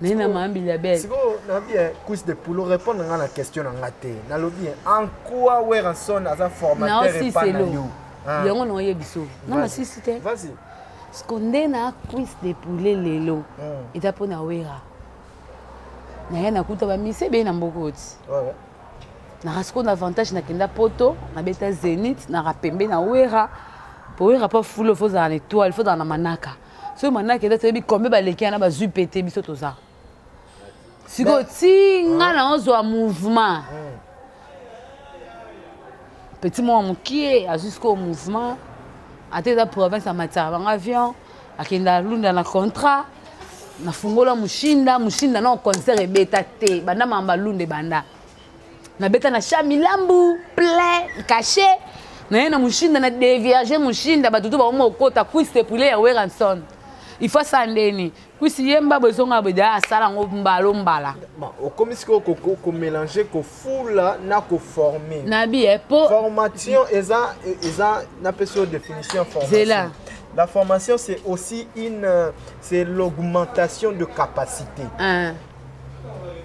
naye na mambili ya belle sikoyo nabi eh, cuisse de poulo répondre nga na question na nga te nalobi eh, en quoi Werrason aza formateur epa na yo ah. yango na oyebi so na masisi te vas-y siko nde na cuisse de poulet lelo eza mpo na wera naye nakuta bamise ebeye na mboka oti naka sikoyo na avantage nakenda poto nabeta zenith naka pembe na wera po wera mpo fulo fo ozala na étoile fo ozala na manaka soki manaka eza toyebi combien baleki wana bazwi pete biso toza sikoyo ti nga na ozwa mouvement petit moko mokie azwi sikoyo mouvement ata eza province amatisaka bango avion akenda lunda na contrat nafungola mushinda mushinda na concert ebeta te banda mamba lunda ebanda nabeta na sha milambu plein caché naye na mushinda na dévierge mushinda bato to bakoma okota cuisse de poulet ya Werrason il faut asala ndeni cuisse yemba boye ezonga boye da asala yango mbala mbala Bon, okomi sikoyo komélange kofula na koforme nabi eh, po formation eza eza napesi yo définition ya formation Zela. La formation, c'est aussi une, c'est l'augmentation de capacité. Hein.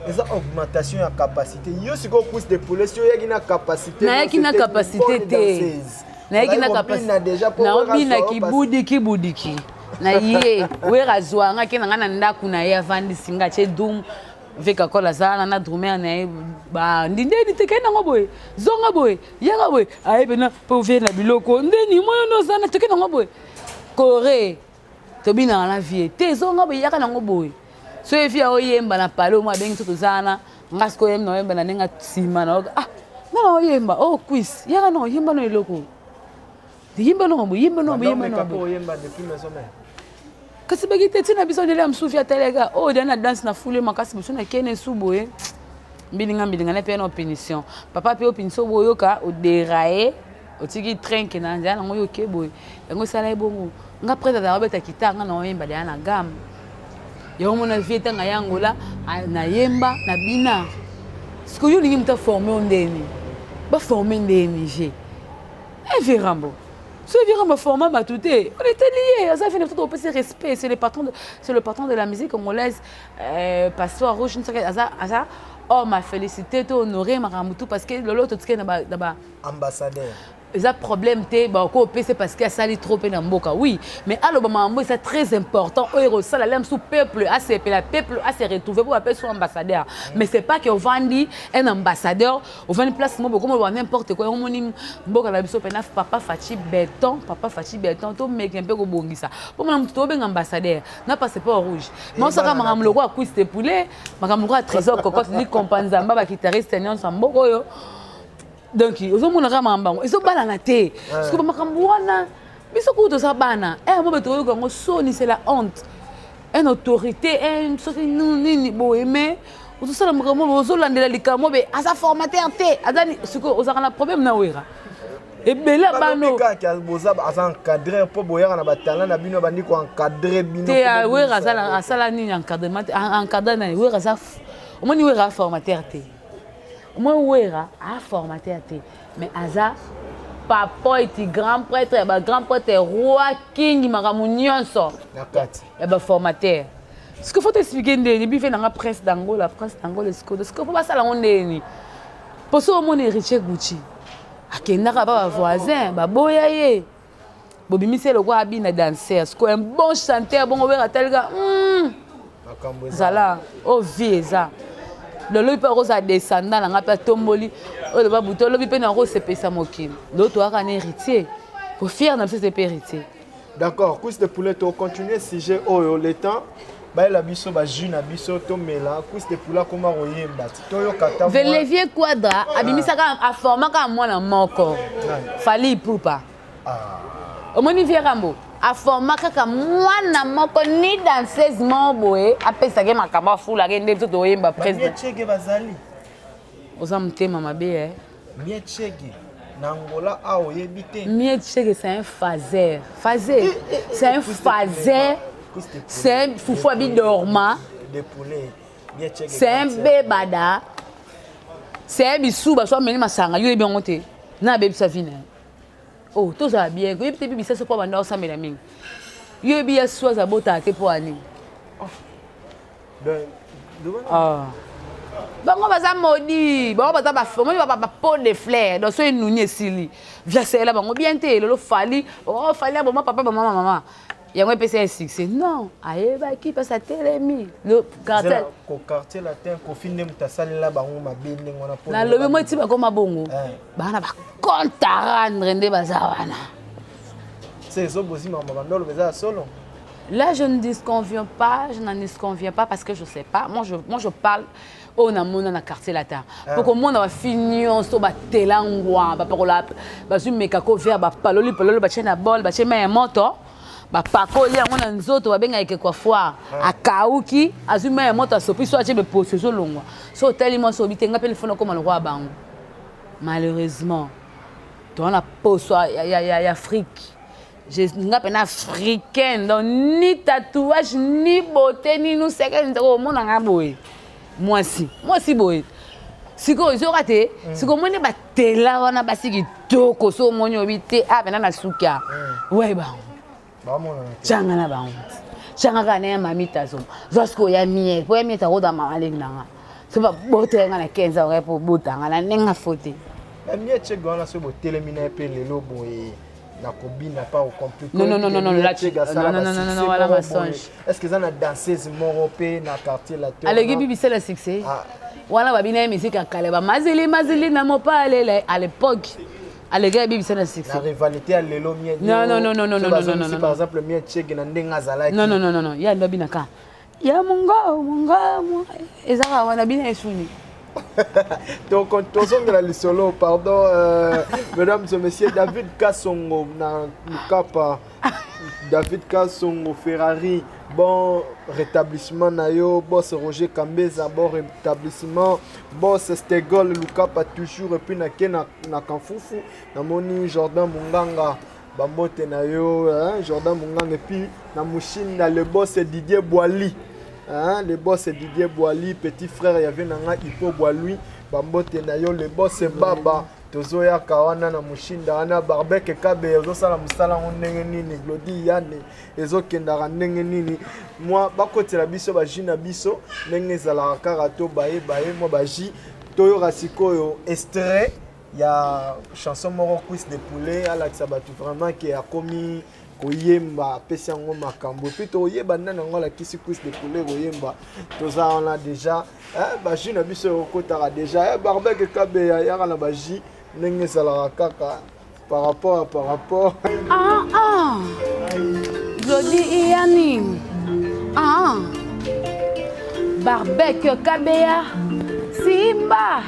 Eza augmentation ya capacité. Yo sikoyo cuisse de poulet, si oyaki na capacité. Nayaki na capacité te. Nayaki na capacité. Déjà po naobina kibudiki budiki na ye wera azwanga ake na ngai na ndako na ye avandisi nga atie dum veka kola aza wana na drumer na ye bandi ndeni te kei nango boye zonga boye yaka boye aye pena mpo vie na biloko ndeni moyo nde oza na toke nango boye kore tobinaka na vie te zonga boye yaka nango boye so evi aoyemba na pale omo abengi so toza wana nga sikoyo oyemba naoyemba na ndenge nsima na ah nga na oyemba oh kwis yaka na oyemba na eloko yemba na boye yemba na boye yemba na boye kasi baki te ntina biso ndele ya mosusu atalaka oyo oh, deya na danse na fule makasi biso na kene su boye mbilinga mbilinga na mpe na punition papa mpe opunition boyoka oderaye otiki train ke na nzela nango yo oke boye yango esala ye bongo nga prêtre azala obeta kitare nga na oyemba deya na gamme yango mona vie ntanga ya angola nayemba na bina sikoyo yo olingi moto aforme yo ndeni baforme ndeni je everambo soki vieux Rambo forma bato te on était lié aza vie na biso topesi respect c'est le patron de, c'est le patron de la musique congolaise euh, passeport rouge nsoki aza aza homme à féliciter to honorer makambo tout parce que lolo totikali na ba, na ba ambassadeur eza problème te bakoki opesa parce que asali trop mpe na mboka oui mais aloba makambo eza très important oyo ekosala le mosusu peuple asepela peuple ase retrouver mpo bapesi yo ambassadeur mais c'est pas que ovandi un ambassadeur ovandi place moko bokoma loba n'importe quoi yango omoni mboka na biso mpena papa faci beton papa faci beton tomeke mpe kobongisa mpo mona moto tobenga ambassadeur na passeport rouge maosaka makambo lokola cuisse de poulet makambo lokola trésor cocotte likompa nzamba bakitariste nyonso ya mboka oyo donc ozomona kaka makambo yango ezobalana te sikoyo makambo wana biso kutu toza bana eh mo bato oyoka yango soni c'est la honte une autorité un soki nini boye mais ozosala makambo ozolandela likambo be aza formateur te aza sikoyo ozalaka na problème na wera ebele ya bano boza aza encadreur mpo boyaka na batalent na bino bandi koencadre bino te ah, wera asala nini encadrement encadre nani wera aza omoni wera formateur te omoni wera a formateur te mais aza papoiti grand prêtre ya ba grand prêtre roi king makambo nyonso ya baformateur sikoyo fo toexplike ndeni bive nanga prince d'angola prince d'angola esikoyo sikoyo fo basala yango ndeni mpo so omona héritier gucci akendaka ba bavoisin baboya ye bobimisi ye lokola abina danser sikoyo un bon chanteur bongo wera atalika hmm, zala oyo oh, vie eza lolobi mpe akozala descendant na ngai mpe atomboli oyo loba butu olobi mpe nakosepelisa mokili lelo toyaka na héritier po fier na biso eze mpe héritier d'accord cuisse de poulet tocontinue sujet oyo le temps bayela biso bajus na biso tomela cuisse de poulet akoma koyemba ti toyoka ta velevier quadra abimisaka aformaka mwana moko fali ipupa ah. Omoni vieux Rambo aforma kaka mwana moko ni danseuse moko boye apesaka ye makambo afulaka ye nde biso toyemba président bazali oza motema mabe eh Miet Chege na Angola awa oyebi te Miet Chege c'est un phaser phaser eh, eh, eh, c'est un phaser c'est un fufu abidorma c'est un bebada c'est un bisuba so ameli masanga yo oyebi yango te na abebisa vi na ye Oh, tozala bien oyebi te bibisa so mpo banda osambela mingi yo oyebi ya su aza botaka te mpo ya nini oh. ah. bango baza modi bango baza omoni bapo de fleur donc so enuni esili viasela bango bien te lelo fali oh, fali aboma papa bamama mama yango epesa ye succès non ayebaki mpasi atelemi le cartel ko quartier latin kofi nde moto asalela bango mabe ndenge wana nalobi moi ti bakoma bongo eh. baa na bacompte à rendre nde baza wana se ezobozima makambo oloba eza ya solo Là, je ne disconviens pas, je n'en disconviens pas parce que je sais pas. Moi, je parle oyo namona na quartier latin mpo komona bafi nyonso batela ngwa bapakola bazwi mekako vert bapaloli paloli batie na bol batie mai ya moto bapakoli yango na nzoto babengaka ekeko ya foire ah. akauki azwi mai ya moto asopi so atie beposo ezolongwa so otali mwasi obi te nga mpe lifona okoma lokola bango malheureusement toza na poso ya, ya, ya, ya afrique nga mpena africaine donc ni tatouage ni beauté ni nuseke nzako omona nga boye mwasi mwasi boye sikoyo ezoyoka te mm. sikoyo omoni batela wana basi kitoko so omoni oyebi te a ah, mpena na suka mm. wai bango. Tyanga na bango tyanga kaka na ya mami tazo zwa sikoyo ya miel mpo ya miel takoda mama leki na nga so babotela nga na 15 ans mpo obota nga na ndenge afo te. Ya miel chege wana soki botelemi na ye mpe lelo boye na kobina pa ocomplique. Non, non, non, non, non, là, non, non, non, non, non, wana mensonge. Est ce que eza na danseuse moko mpe na quartier latin? Aleki bibisela succès. Ah. Wana babina ye musique ya kala bamazili mazili na mopalele à l'époque aleki abibisa na succès. Na rivalité ya lelo mie. Non, non, non, non, non, non, non, non, non. Par exemple mie chege na ndenge azalaki. Non, non, non, non, non, ya ndo abinaka ya mongo mongo ezaka wana bina esuni. Donc tozongela lisolo, pardon, mesdames et messieurs, David Kasongo na Lukapa, David Kasongo Ferrari, bon rétablissement na yo, boss Roger Kambeza, bon rétablissement, boss Stegol Lukapa toujours, et puis na ke na, na Kamfufu, namoni Jordan Munganga, bambote na yo, hein, Jordan Munganga, et puis na Mushinda, le boss Didier Boali, hein, le boss Didier Boali, petit frère ya nanga Hippo Boalui, bambote na yo, le boss Baba, tozoyaka wana na Mushinda wana, Barbeke Kabe, ozosala mosala ngo ndenge nini, Glody Yane, ezokendaka ndenge nini, mwa bakotela biso baji na biso ndenge ezalaka kaka to baye baye mwa baji toyoka sikoyo extrait ya chanson moko cuisse de poulet, alakisa bato vraiment ke akomi koyemba, apesi yango makambo, puis toyeba nani yango alakisi cuisse de poulet koyemba. Toza wana déjà, baji na biso ekokotaka déjà, Barbeke Kabeya yaka na baji ndenge ezalaka kaka par rapport par rapport. Ah ah, Glody Iyani, ah, Barbeke Kabeya, Simba,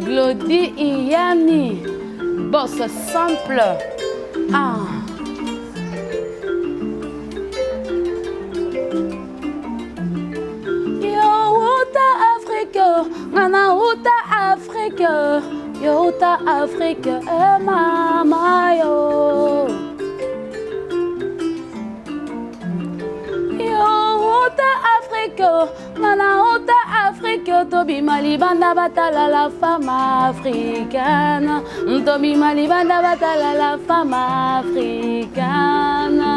Glody Iyani, boss simple. Ah. Yo uta Afrique, ngana uta Afrique, yo uta Afrique, eh mama yo. Yo uta Afrique, ngana uta Afrique, tobima libanda batala la femme africaine, tobima libanda batala la femme africaine.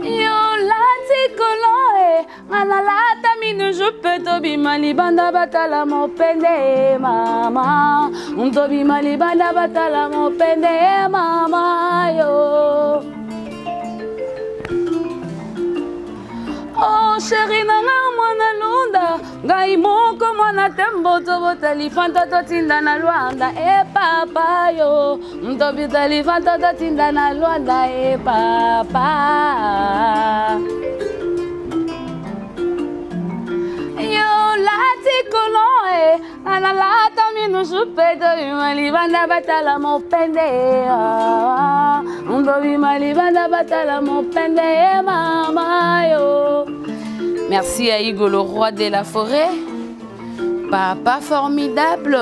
Yo lati kolo e, nga nalata minu jupe, tobima libanda batala mopende mama, tobima libanda batala mopende mama yo. Oh chéri nanga mwana lunda, ngai moko mwana tembo, tobotali fanta totinda na Luanda e papa yo, tobotali fanta totinda na Luanda e papa. Yo lati kolo e, nga nalata minu jupe, tobima libanda batala mopende, ah, tobima libanda batala mopende mama yo. Merci à Hugo le roi de la forêt, papa formidable.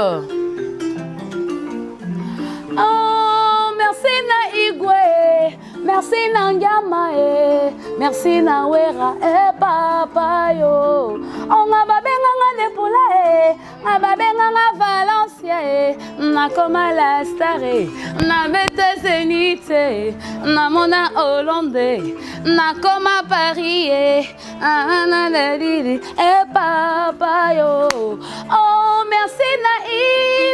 Oh, merci na Igwe, merci na Ngiama e, merci na Wera e papa yo. Oh, nga babenganga de poulet, nga babenganga Valencia e, nakoma la star e, na beta Zénith e, namona Hollande, nakoma Paris e, ah, na, na, di, di, e papa yo. Oh, merci na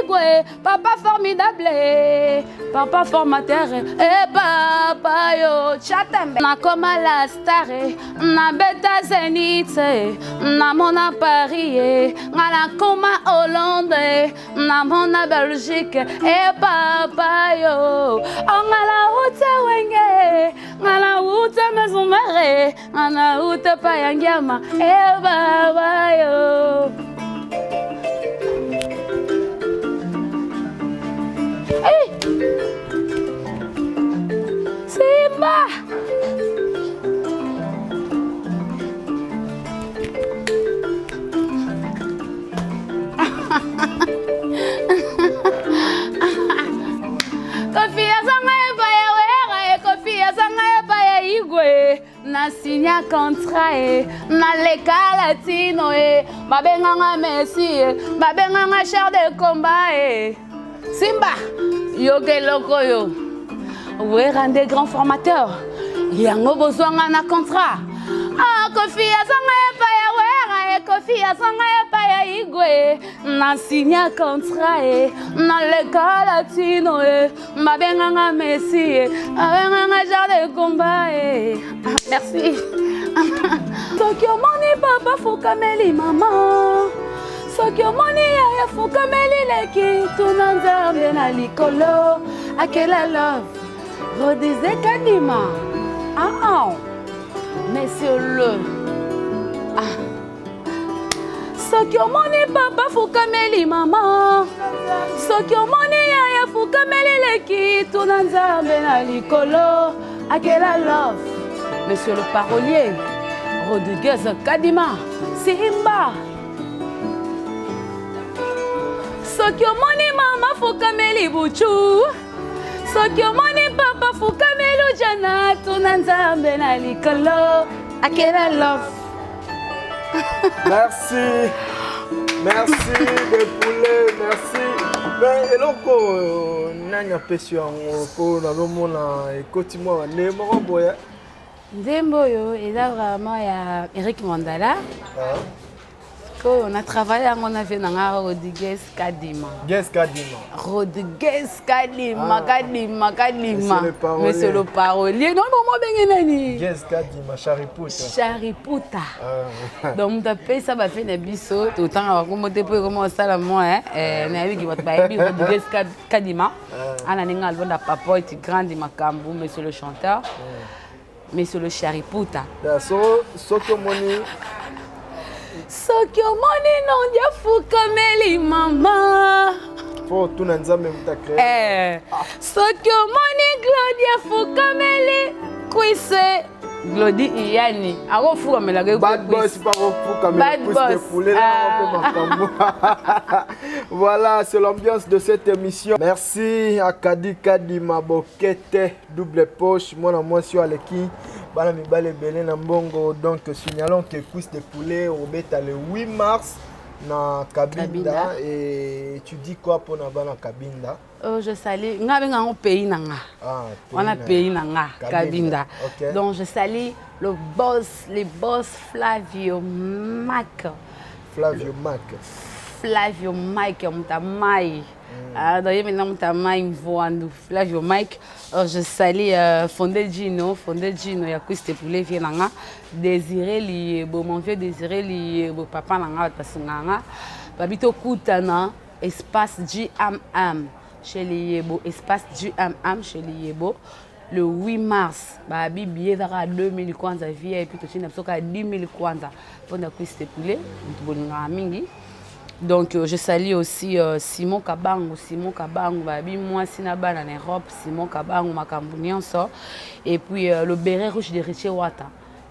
Igwe, papa formidable, papa formateur, e papa yo. Chatembe, nakoma la star e, na beta Zénith e, namona Paris e, nga nakoma Hollande, namona Belgique e papa yo. Oh, nga na uta Wenge, nga na uta Maison Mère, nga na uta Payangiama e baba yo. Hey! Simba! Kofi azanga epai ya Wera e, Kofi azanga epai ya Igwe, na signa contrat e, na leka latino e, babenganga Messi e, babenganga char de combat e. Simba yoka eloko oyo Wera nde grand formateur yango bozwanga na contrat ah, Kofi azwanga epai ya Wera e Kofi azwanga epai ya Igwe na signa contrat e naleka latino e babenganga Messi e babenganga genre de combat e ah, merci. Soki omoni papa fukameli mama, soki omoni yaya fukameli leki, tuna Nzambe na likolo akela love. Rodise Kadima, ah, ah. Monsieur le ah. Soki omoni papa fukameli mama, soki omoni yaya fukameli leki, tuna Nzambe na likolo akela love. Monsieur le parolier Rodriguez Kadima Simba. Soki omoni mama fukameli buchu, soki omoni papa fukameli ujana, tuna Nzambe na likolo akela love. Merci. Merci de poulet, merci. Mais eloko nani apesi yango mpo nazomona ekoti mwa bande moko boye. Nzembo oyo eza vraiment ya Eric Mandala. Ah. Ko na travaille yango na vie na nga Rodriguez Kadima. Guess Kadima. Rodriguez Kadima, ah. Kadima, Kadima. Monsieur le parolier. Non, non, moi benge nani? Guess Kadima, Chariputa. Chariputa. Ah. Donc mutu apesa ba fe na biso, totanga bakombo te po ekoma osala mwa eh, eh nayebi ki bato bayebi Rodriguez Kadima. Ah. Ana ninga albonda papa eti grande makambo, monsieur le chanteur. Monsieur le Chariputa. So soki omoni soki omoni nondi afukameli mama fo tuna Nzambe moto acree. Eh, soki omoni Glodi afukameli kwise Glodi Iyani akofukamelaka Bad boss bakofukamela cuisse de poulet ah. Makambo. Voilà, c'est l'ambiance de cette émission. Merci à Kadi Kadima Bokete double poche, mwana mwasi oyo aleki bana mibale ebele na mbongo. Donc signalons que cuisse de poulet obeta le 8 mars na Kabinda, Kabinda. Et tu dis quoi pour na bana Kabinda? Oh, je salue nga benga ngo pays na nga. Ah, wana pays na nga Kabinda, Kabinda. Okay. Donc je salue le boss, les boss Flavio Mac. Flavio Mac. Flavio Mike moto mai. Ah, donc ye maintenant moto mai mvoandu Flavio Mike. Oh, je salue Fondé Gino, Fondé Gino ya cuisse de poulet vie na nga. Désiré Liebo, mon vieux Désiré Liebo, papa na nga bato basungaka nga. Babi tokutana espace GMM chez Liebo, espace GMM chez Liebo le 8 mars. Babi billet ezaka 2000 kwanza VIP, totinda biso kaka 10 000 kwanza mpona cuisse de poulet, moto bolingaka mingi. Donc je salue aussi Simon Kabangu, Simon Kabangu, babi mwasi na bana na Europe, Simon Kabangu makambo nyonso. Et puis le béret rouge de Richie Wata,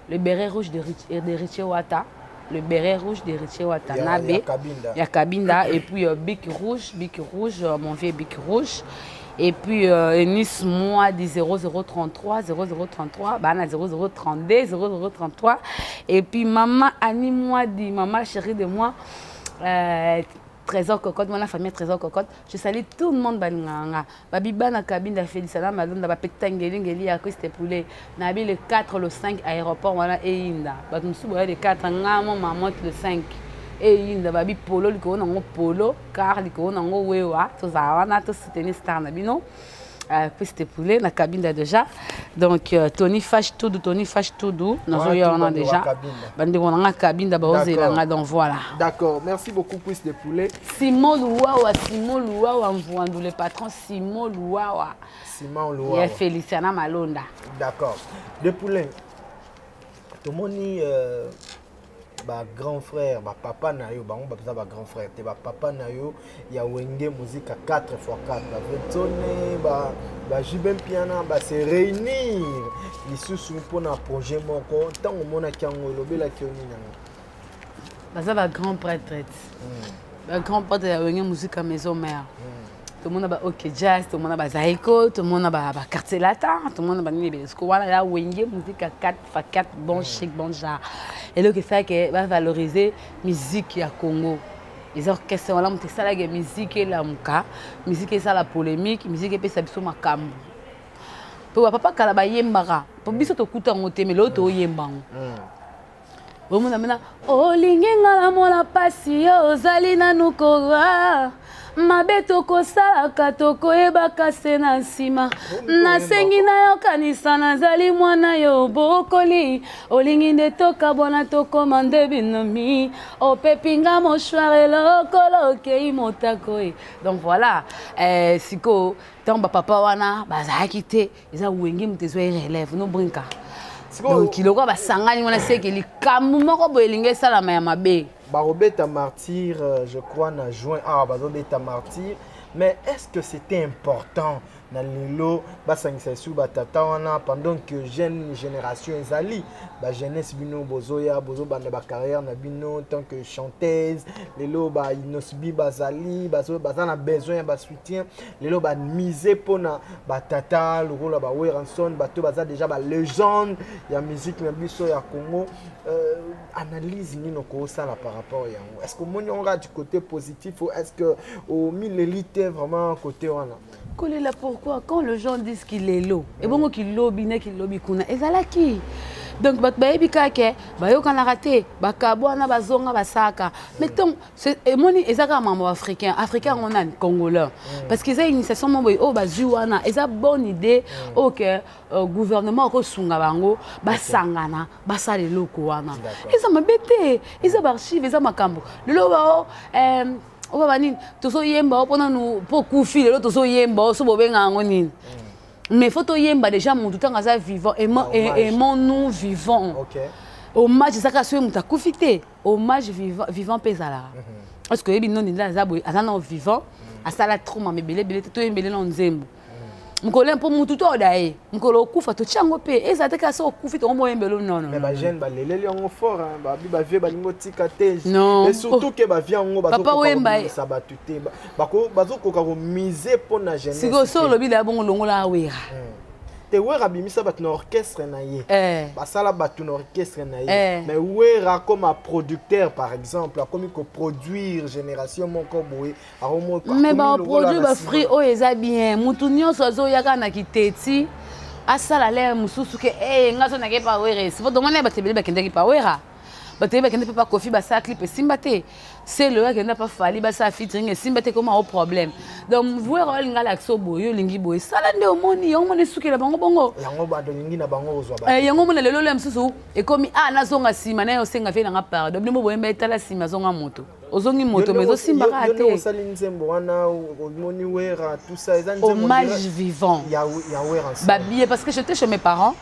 le béret rouge de, Rich, de Richie Wata, le béret rouge de Richie Wata, ya, Nabe, ya Kabinda. Ya Kabinda. Et puis Bic Rouge, Bic Rouge, mon vieux Bic Rouge. Et puis Enis moi dit 0033 0033 bana 0032 0033. Et puis maman Annie moi dit maman chérie de moi Trésor Cocotte, moi la famille Trésor Cocotte. Je salue tout le monde balinganga. Babi bana Kabinda Félicana Malonda ba petangeli ngeli ya Christ Poulet. Nabi le 4 le 5 aéroport wana einda. Bato mosusu boya le 4 ngamo maman le 5. Eyinda babi polo likolo nango polo car likolo nango wewa tozala wana to soutenir star na bino. Christ Poulet na Kabinda déjà. Donc Tony Fash Tudu, Tony Fash Tudu, nazoya wana déjà. Bandeko na nga Kabinda baozela nga, donc voilà. D'accord, merci beaucoup Cuisse de Poulet. Simon Luwawa, Simon Luwawa Mvouandou, le patron Simon Luwawa. Simon Luwawa. Ya Feliciana Malonda. D'accord. De Poulet. Tomoni ba grand frère, ba papa na yo, bango baza ba grand frère te, ba papa na yo ya Wenge Musica 4x4, ba Vetsone, ba ba JB Mpiana, ba se réunir lisusu mpona projet moko. Ntango omonaki yango elobelaki yo nini yango? Baza ba grand prêtre. Ba grand prêtre ya Wenge Musica Maison Mère. Tomona ba OK Jazz, tomona ba Zaiko, tomona ba ba Quartier Latin, tomona ba nini ebele. Siko wana ya Wenge Musica 4x4, bon chic, bon genre. Eloko esalaki ba valoriser musique ya Congo. Eza orchestre wana moto esalaka musique elamuka, musique esala polémique, musique epesa biso makambo. Po bapapa kala bayembaka, po biso tokuta yango te, mais lelo toyemba yango. Omona mena olingi nga na mona pasi yo ozali nanu kowa mabe tokosalaka tokoyebaka se na nsima nasengi nayokanisa nazali mwana yo bokoli olingi nde tokabwana tokoma nde binomi opepi nga mouchoir elokolo okei motako e donc voilà eh, sikoyo ntango bapapa wana bazalaki te eza wenge moto ezwa ye relève no brinka donc lokola basangani wana seke likambo moko boye elingi esalama ya mabe. Bakobeta Martyr je crois na juin awa bazobeta Martyr, mais est ce que c'était important na lelo basangisa lisusu batata wana pendant que jeune génération ezali, bajeunesse bino bozoya bozobanda bacarrière na bino tant que chanteuse? Lelo baInnoss'B bazali baza na besoin ya basoutien. Lelo bamise mpona batata lokola baWerrason, bato baza déjà balégende ya musique na biso ya Congo. Analyse nini okosala par rapport yango? Est ce que omoni yango kaka du côté positif ou est ce que omileli te vraiment côté wana? Kolela pourquoi, quand les gens disent kilelo ebongo kilobi ne kilobi kuna ezalaki? Donc bato bayebi kaka ke bayokanaka te, bakabwana, bazonga, basaka. Mais ntongo emoni eza kaka mambo africain, africain yango nani, congolais, parce que eza initiation moko boye oyo bazwi wana, eza bonne idée oyo ke gouvernement akosunga bango basangana basala eloko wana. Eza mabe te, eza baarchive, eza makambo lelo bao oyo banini tozoyemba o mpona nu mpo kufi lelo tozoyemba o so bobenga yango nini, mais faut toyemba déjà motu ntango aza vivant. Aimons-nous vivant. Hommage eza kaka soki moto akufi te. Hommage vivant mpe ezalaka, parce que oyebi noni nde aza boye, aza nao vivant, asala trop mama ebele ebele te. Toyembele nao nzembo mokolo mpo mutu to oda ye mokolo okufa, totia yango mpe ezala te kaka so okufi tongo moyembelo nono. Mais bajeune baleleli yango fort, babi bavie balingi otika te. Non. Et surtout ke bavie yango Papa Wemba bazokoka bato te, bazokoka komise mpo na jeunesse. Sikoyo so olobi leya bongo, longola awera. Te, Wera abimisa bato na orchestre na ye. Basala bato na orchestre na ye. Mais Wera comme producteur, par exemple, akomi koproduire génération moko boye. Mais baproduire bafruit oyo eza bien. Mutu nyonso azoya kaka na kiteti asala lere mosusu ke e nga so nake pa Wera. Po tomoni bato ebele bakendaki pa Wera, bato ebele bakende mpe pa Kofi, basala clip esimba te. Sele oyo akenda pa Fally, basala featuring esimba te, koma o problème. Donc Wera olinga alakisa boye, oyo olingi boye, sala nde omoni yango, mona esukela bango bongo. Yango bato olingi na bango kozwa. Yango mona lelo oyo mosusu ekomi a nazonga nsima na ye osenga vie nanga pardon. Bino boyemba etala nsima, azonga moto, ozongi moto, mais ezosimba kaka te. Osali nzembo wana, omoni Wera, tout ça eza hommage vivant ya Wera. Babie, parce que j'étais chez mes parents,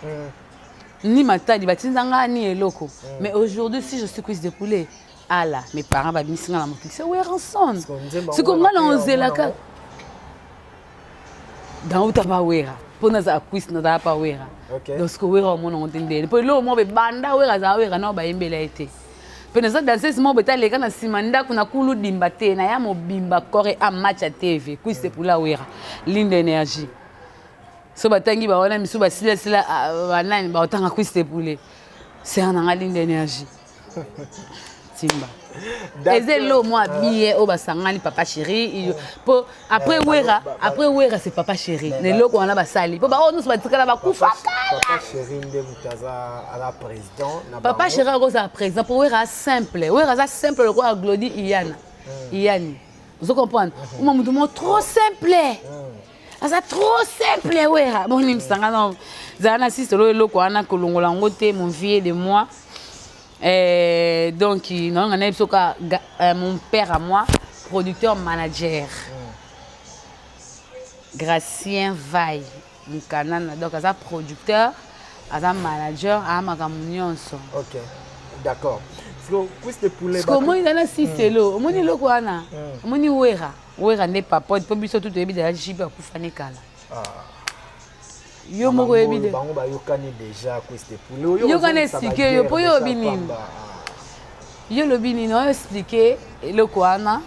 ni matadi batindanga ni eloko. Mais aujourd'hui, si je suis cuisse de poulet ala, mes parents babimisi nga na mokili, c'est Werrason. Siko nga na ozelaka nauta pa Wera mpo nazala cuisse, nazala pa Wera. Donc siko Wera omona ngo te ndeni mpo eloko moko bebanda Wera azala Wera nao bayembela ye te. Mpe naza danseuse moko beta aleka na nsima ndako na kulu dimba te na ya mobimba corps a match ya TV cuisse de poulet Wera ligne d'énergie. So batangi bawana misu basilasila banani baotanga cuisse de poulet sere nanga ligne d'énergie timba. Eza elo mwa billet oyo basangani papa chéri po après Wera, après Wera c'est papa chéri na eloko wana basali po baoyo nyonso batikala bakufa. Papa chéri nde moto aza président na papa chéri akozala président po Wera simple, Wera aza simple lokola Glodi Iyana Iyani, ozo comprendre? Uma motu moko trop simple, aza trop simple Wera. Bonimisanga no zala na sisolo eloko wana kolongola yango te, mon vieux de moi. Donc nanga nayebi soka mon père à moi, producteur manager Gracien Vai Mukanana, donc aza producteur, aza manager, aa makambo nyonso. Ok, d'accord. Cuisse de poulet. Omoni eza na siselo, omoni eloko wana, omoni Wera, Wera nde papote mpo biso tu toyebi deja jibe akufani kala. Yo moko oyebi de. Bango bayokani déjà, cuisse de poulet. Yokani explique yo mpo yo oyebi nini, yo olobi nini, oyo explique eloko wana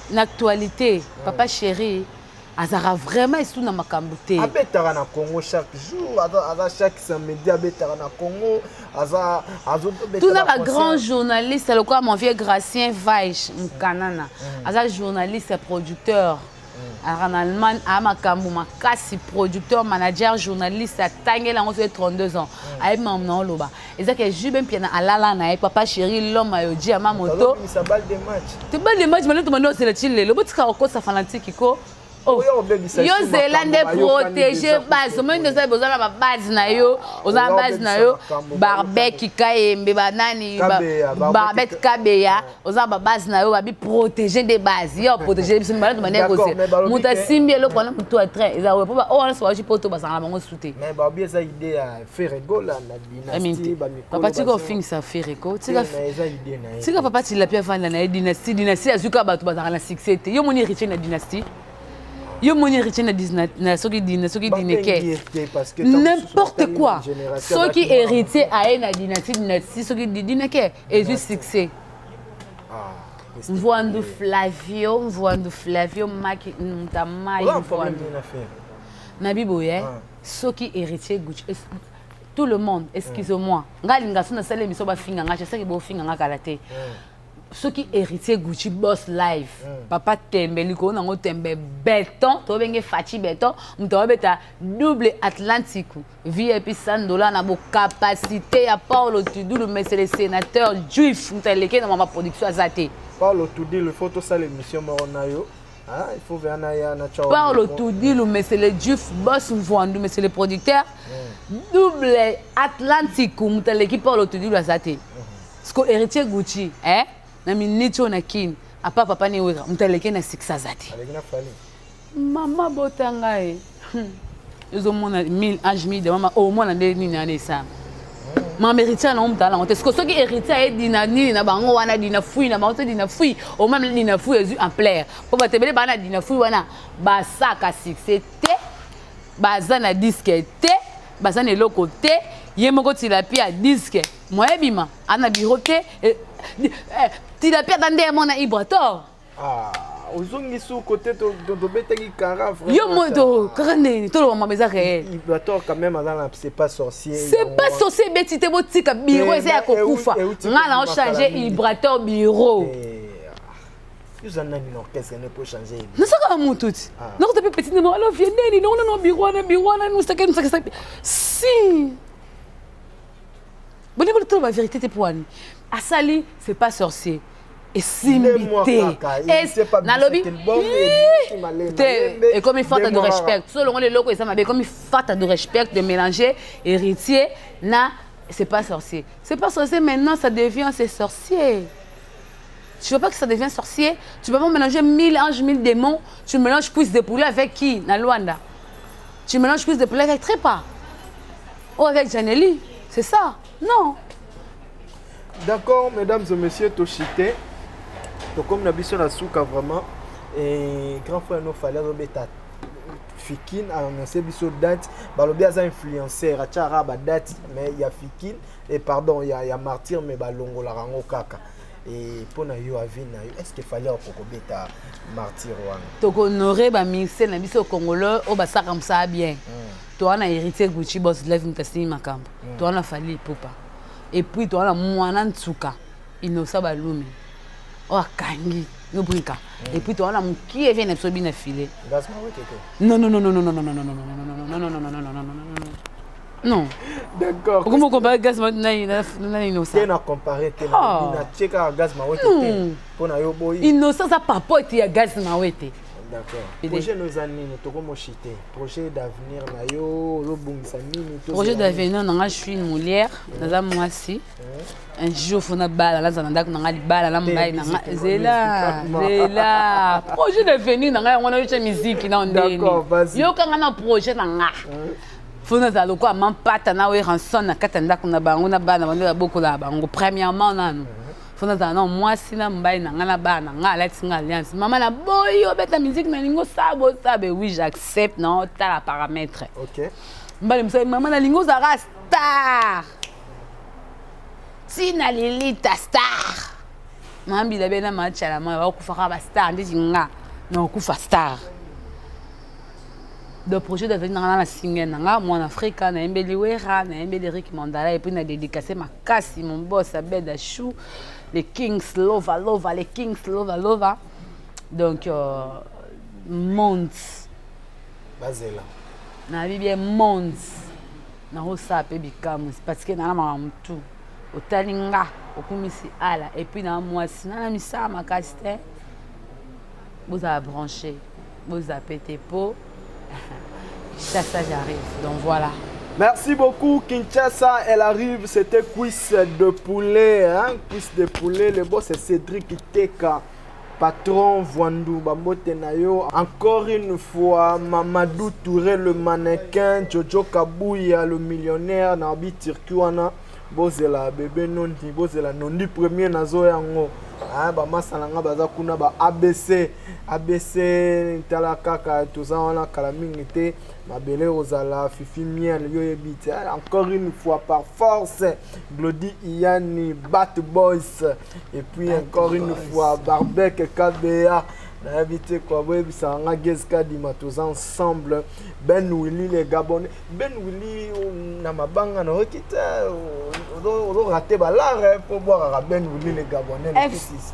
na actualité. Papa chéri. Azalaka vraiment esu na makambo te. Abetaka na Congo chaque jour, aza chaque samedi abetaka na Congo, aza azobeta. Tuna ba grand journaliste lokola mon vieux Gracien Vaich Mukanana. Aza journaliste producteur. Azalaka na Allemagne, aya makambo makasi, producteur, manager, journaliste, atangeli yango soki 32 ans. Ayebi makambo na oloba. Eza ke JB Mpiana alala na ye papa chéri l'homme ayoji ama moto. Sa balle de match. Te balle de match malin to sela ti lelo botika kokosa fanatique ko. Oh. Yo zela nde protéger base omoni nde oza boza na ba base na yo oza na base na yo barbek kayembe banani barbet kabeya oza na ba base na yo babi protéger nde base yo protéger biso mibale to bandeko kozela moto asimbi eloko wana moto ya train eza oyo po ba oyo wana soki baoki poto bazala na bango su te. Mais babi eza idée ya Ferre Gola na dynastie ba mikolo. Papa tika ofingisa Ferre ko tika tika papa tilapia avanda na ye dynastie dynastie azwi kaka bato bazalaka na succès te yo moni héritier na dynastie yo moni héritier na na soki dina soki dineke n'importe quoi soki héritier aye na dynastie dynastie soki dineke ezwi succès ah, Mvuandu Flavio Mvuandu Flavio Maki Mtamai Mvuandu na biboye ah. Soki héritier Gucci tout le monde excusez-moi nga linga so nasala émission bafinga nga je sais que bofinga nga kala te soki héritier Gucci boss live papa tembe likolo nango tembe béton tobenge faci béton moto abeta double atlantique vip 100 dollars na bocapacité ya Paulo Tudulu mais c'est le sénateur juif moto aleki na mama production aza te Paulo Tudilu il faut tosala émission moko na yo. Ah, il faut venir na ya na chao. Parle tout dit mais c'est le juif boss Mvouandou mais c'est le producteur. Mm. Double Atlantique mutaleki parle tout dit la te. Parce que héritier Gucci, hein? Na minute na kin, apa papa ni wera, mutaleki na succès zate. Aleki na fali. Mama botanga e. Ezomona 1000 âge 1000 de mama au moins nde nini ana esama. Mama héritier na omutala ngo te. Parce que soki héritier aye dina nini na bango wana dina fui na bango te dina fui, au même dina fui ezui ampleur. Po bato ebele baa na dina fui wana basaka succès te, baza na disque te, baza na eloko te, ye moko tilapia disque moye bima ana bureau te, tilapia ata nde mona Ibrator. Ah, ozongi su côté tobetaki kara yo moto kaka ndeni toloba mama eza réel Ibrator quand même aza na c'est pas sorcier c'est pas sorcier ebeti te botika bureau eza ya kokufa nga na ochange Ibrator bureau oza nani na orchestre ne po changer nasaka motu ti nakota mpe petit nemo alo vie ndeni nongo nano bureau wana bureau wana nusake nusake si bolingo toloba vérité te po wani asali c'est pas sorcier esimbi te nalobi te ekomi falta de respect so olongoli eloko eza mabe ekomi falta de respect de mélanger héritier na c'est pas sorcier c'est pas sorcier maintenant ça devient c'est sorcier. Tu veux pas que ça devienne sorcier? Tu peux pas mélanger 1000 anges, 1000 démons. Tu mélanges cuisse de poulet avec qui? Na Luanda. Tu mélanges cuisse de poulet avec Trépas. Ou avec Janelli. C'est ça. Non. D'accord, mesdames et messieurs, Toshite. Donc, comme Nabiso na souka vraiment, et grand frère nous fallait robeta Fikin a annoncé biso date, balobi aza influenceur, atiara ba date, mais il y a Fikin et pardon, il y a martyr mais balongola rango kaka. Et pour na yo avis na yo, est-ce qu'il fallait okobeta martyr wana? Toko honorer ba ministère na biso congolais o ba saka msa bien. Toi na héritier Gucci boss lève mutasi makambo. Toi na Fally Ipupa. Et puis toi na mwana ntsuka Innocent Balume. O akangi no brinka. Et puis toi na mukie vient na biso bina filet. Non non non non non non non non non non non non non non non non non non non. Non. D'accord. Comment comparer Gaz na na Innocent? Te na comparer te na na cheka Gaz Mawete te. Pona yo boyi. Innocent za papa te ya Gaz Mawete. D'accord. Projet nos nini tokomo chiter. Projet d'avenir na yo lobungisa nini to Projet d'avenir na nga je suis une molière, naza mwasi. Un jour faut na bala naza na ndako na nga libala na mobali na nga zela zela. Projet d'avenir na nga yango na yo musique na ndeni. Yoka nga na projet na nga. Faut nazala lokola mampata na oyo ranson na kati ya ndako na bango na bana bango babokolaka bango premièrement nanu fo nazala na mwasi na mobali na ngai na bana na ngai alati nga alliance mama na boyi obeta musique nalingi osala osala oui j'accepte na otala paramètre mobali mosali mama nalingi ozalaka star ntina lilita star mama bila be na macala ma bakufaka ba star ndeti nga na okufa star. Donc projet d'avenir na nga na single na nga mwana Afrika, nayembeli Wera, nayembeli Eric Mandala, et puis na dédicace makasi mon boss Abed Achou, les Kings Lova Lova, les Kings Lova Lova. Donc monde bazela. Nayebi bien, monde nakosala mpe bikamwisi, parce que nana makambo tu otali nga okumisi ala, et puis na mwasi nana misala makasi te. Bozala branché, bozala pe te po Kinshasa, j'arrive. Donc voilà. Merci beaucoup, Kinshasa. Elle arrive, c'était cuisse de poulet. Hein? Cuisse de poulet. Le boss, c'est Cédric Teka. Patron Voandou, Bambote Nayo. Encore une fois, Mamadou Touré, le mannequin. Jojo Kabouya, le millionnaire. Nabi Tirkuana. Bozela, bébé Nondi. Bozela, Nondi premier nazo yango. Ah, bamasala nga baza kuna, ba ABC ABC. Tala kaka, toza wana kala mingi te. Mabele ozala Fifi Miel, yo yebi te. Encore une fois, par force, Glody Iyani, Bat Boys, et puis Bat encore Boys. Une fois, Barbek KBA, nayebi te kwa boyebisaka nga. Gez Kadima, toza ensemble. Ben Willi le Gabonais, Ben Willi na mabanga nayoki te, ozorater balare mpo bwakaka Ben Willi le Gabonais.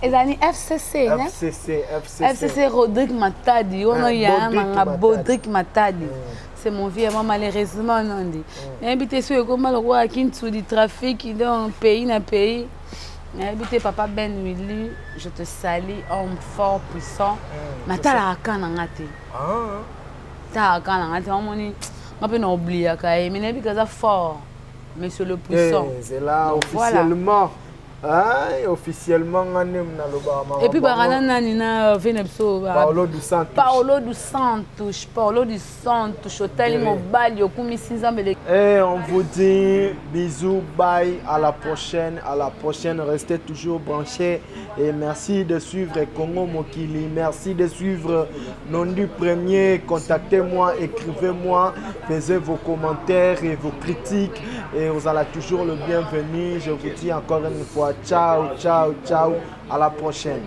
Ezali FCC. FCC, FCC. FCC, Rodrigue Matadi wana ya nanga. Bodrick Matadi, c'est mon vieux. Moi, malheureusement, nondi nayebi te soki ekoma lokola kintudi trafic, donc pays na pays, nayebi te. Papa Ben Willi, je te salue, homme fort, puissant. Natalaka ka na nga te, talaka ka na nga te. Omoni nga mpe na oubliaka ye, mais nayebi kaza fort, monsieur le puissant. C'est là officiellement. Voilà. Officiellement nga nde nalobaka. Et puis bakana nani na ve na biso? Paolo du Santos. Paolo du Santos, Paolo du Santos, otali mobali, okumisi Nzambe. Et on vous dit bisous, bye, à la prochaine, à la prochaine. Restez toujours branchés et merci de suivre Congo Mokili. Merci de suivre Nondu Premier. Contactez-moi, écrivez-moi, faites vos commentaires et vos critiques et vous allez toujours le bienvenu. Je vous dis encore une fois, ciao, ciao, ciao, à la prochaine.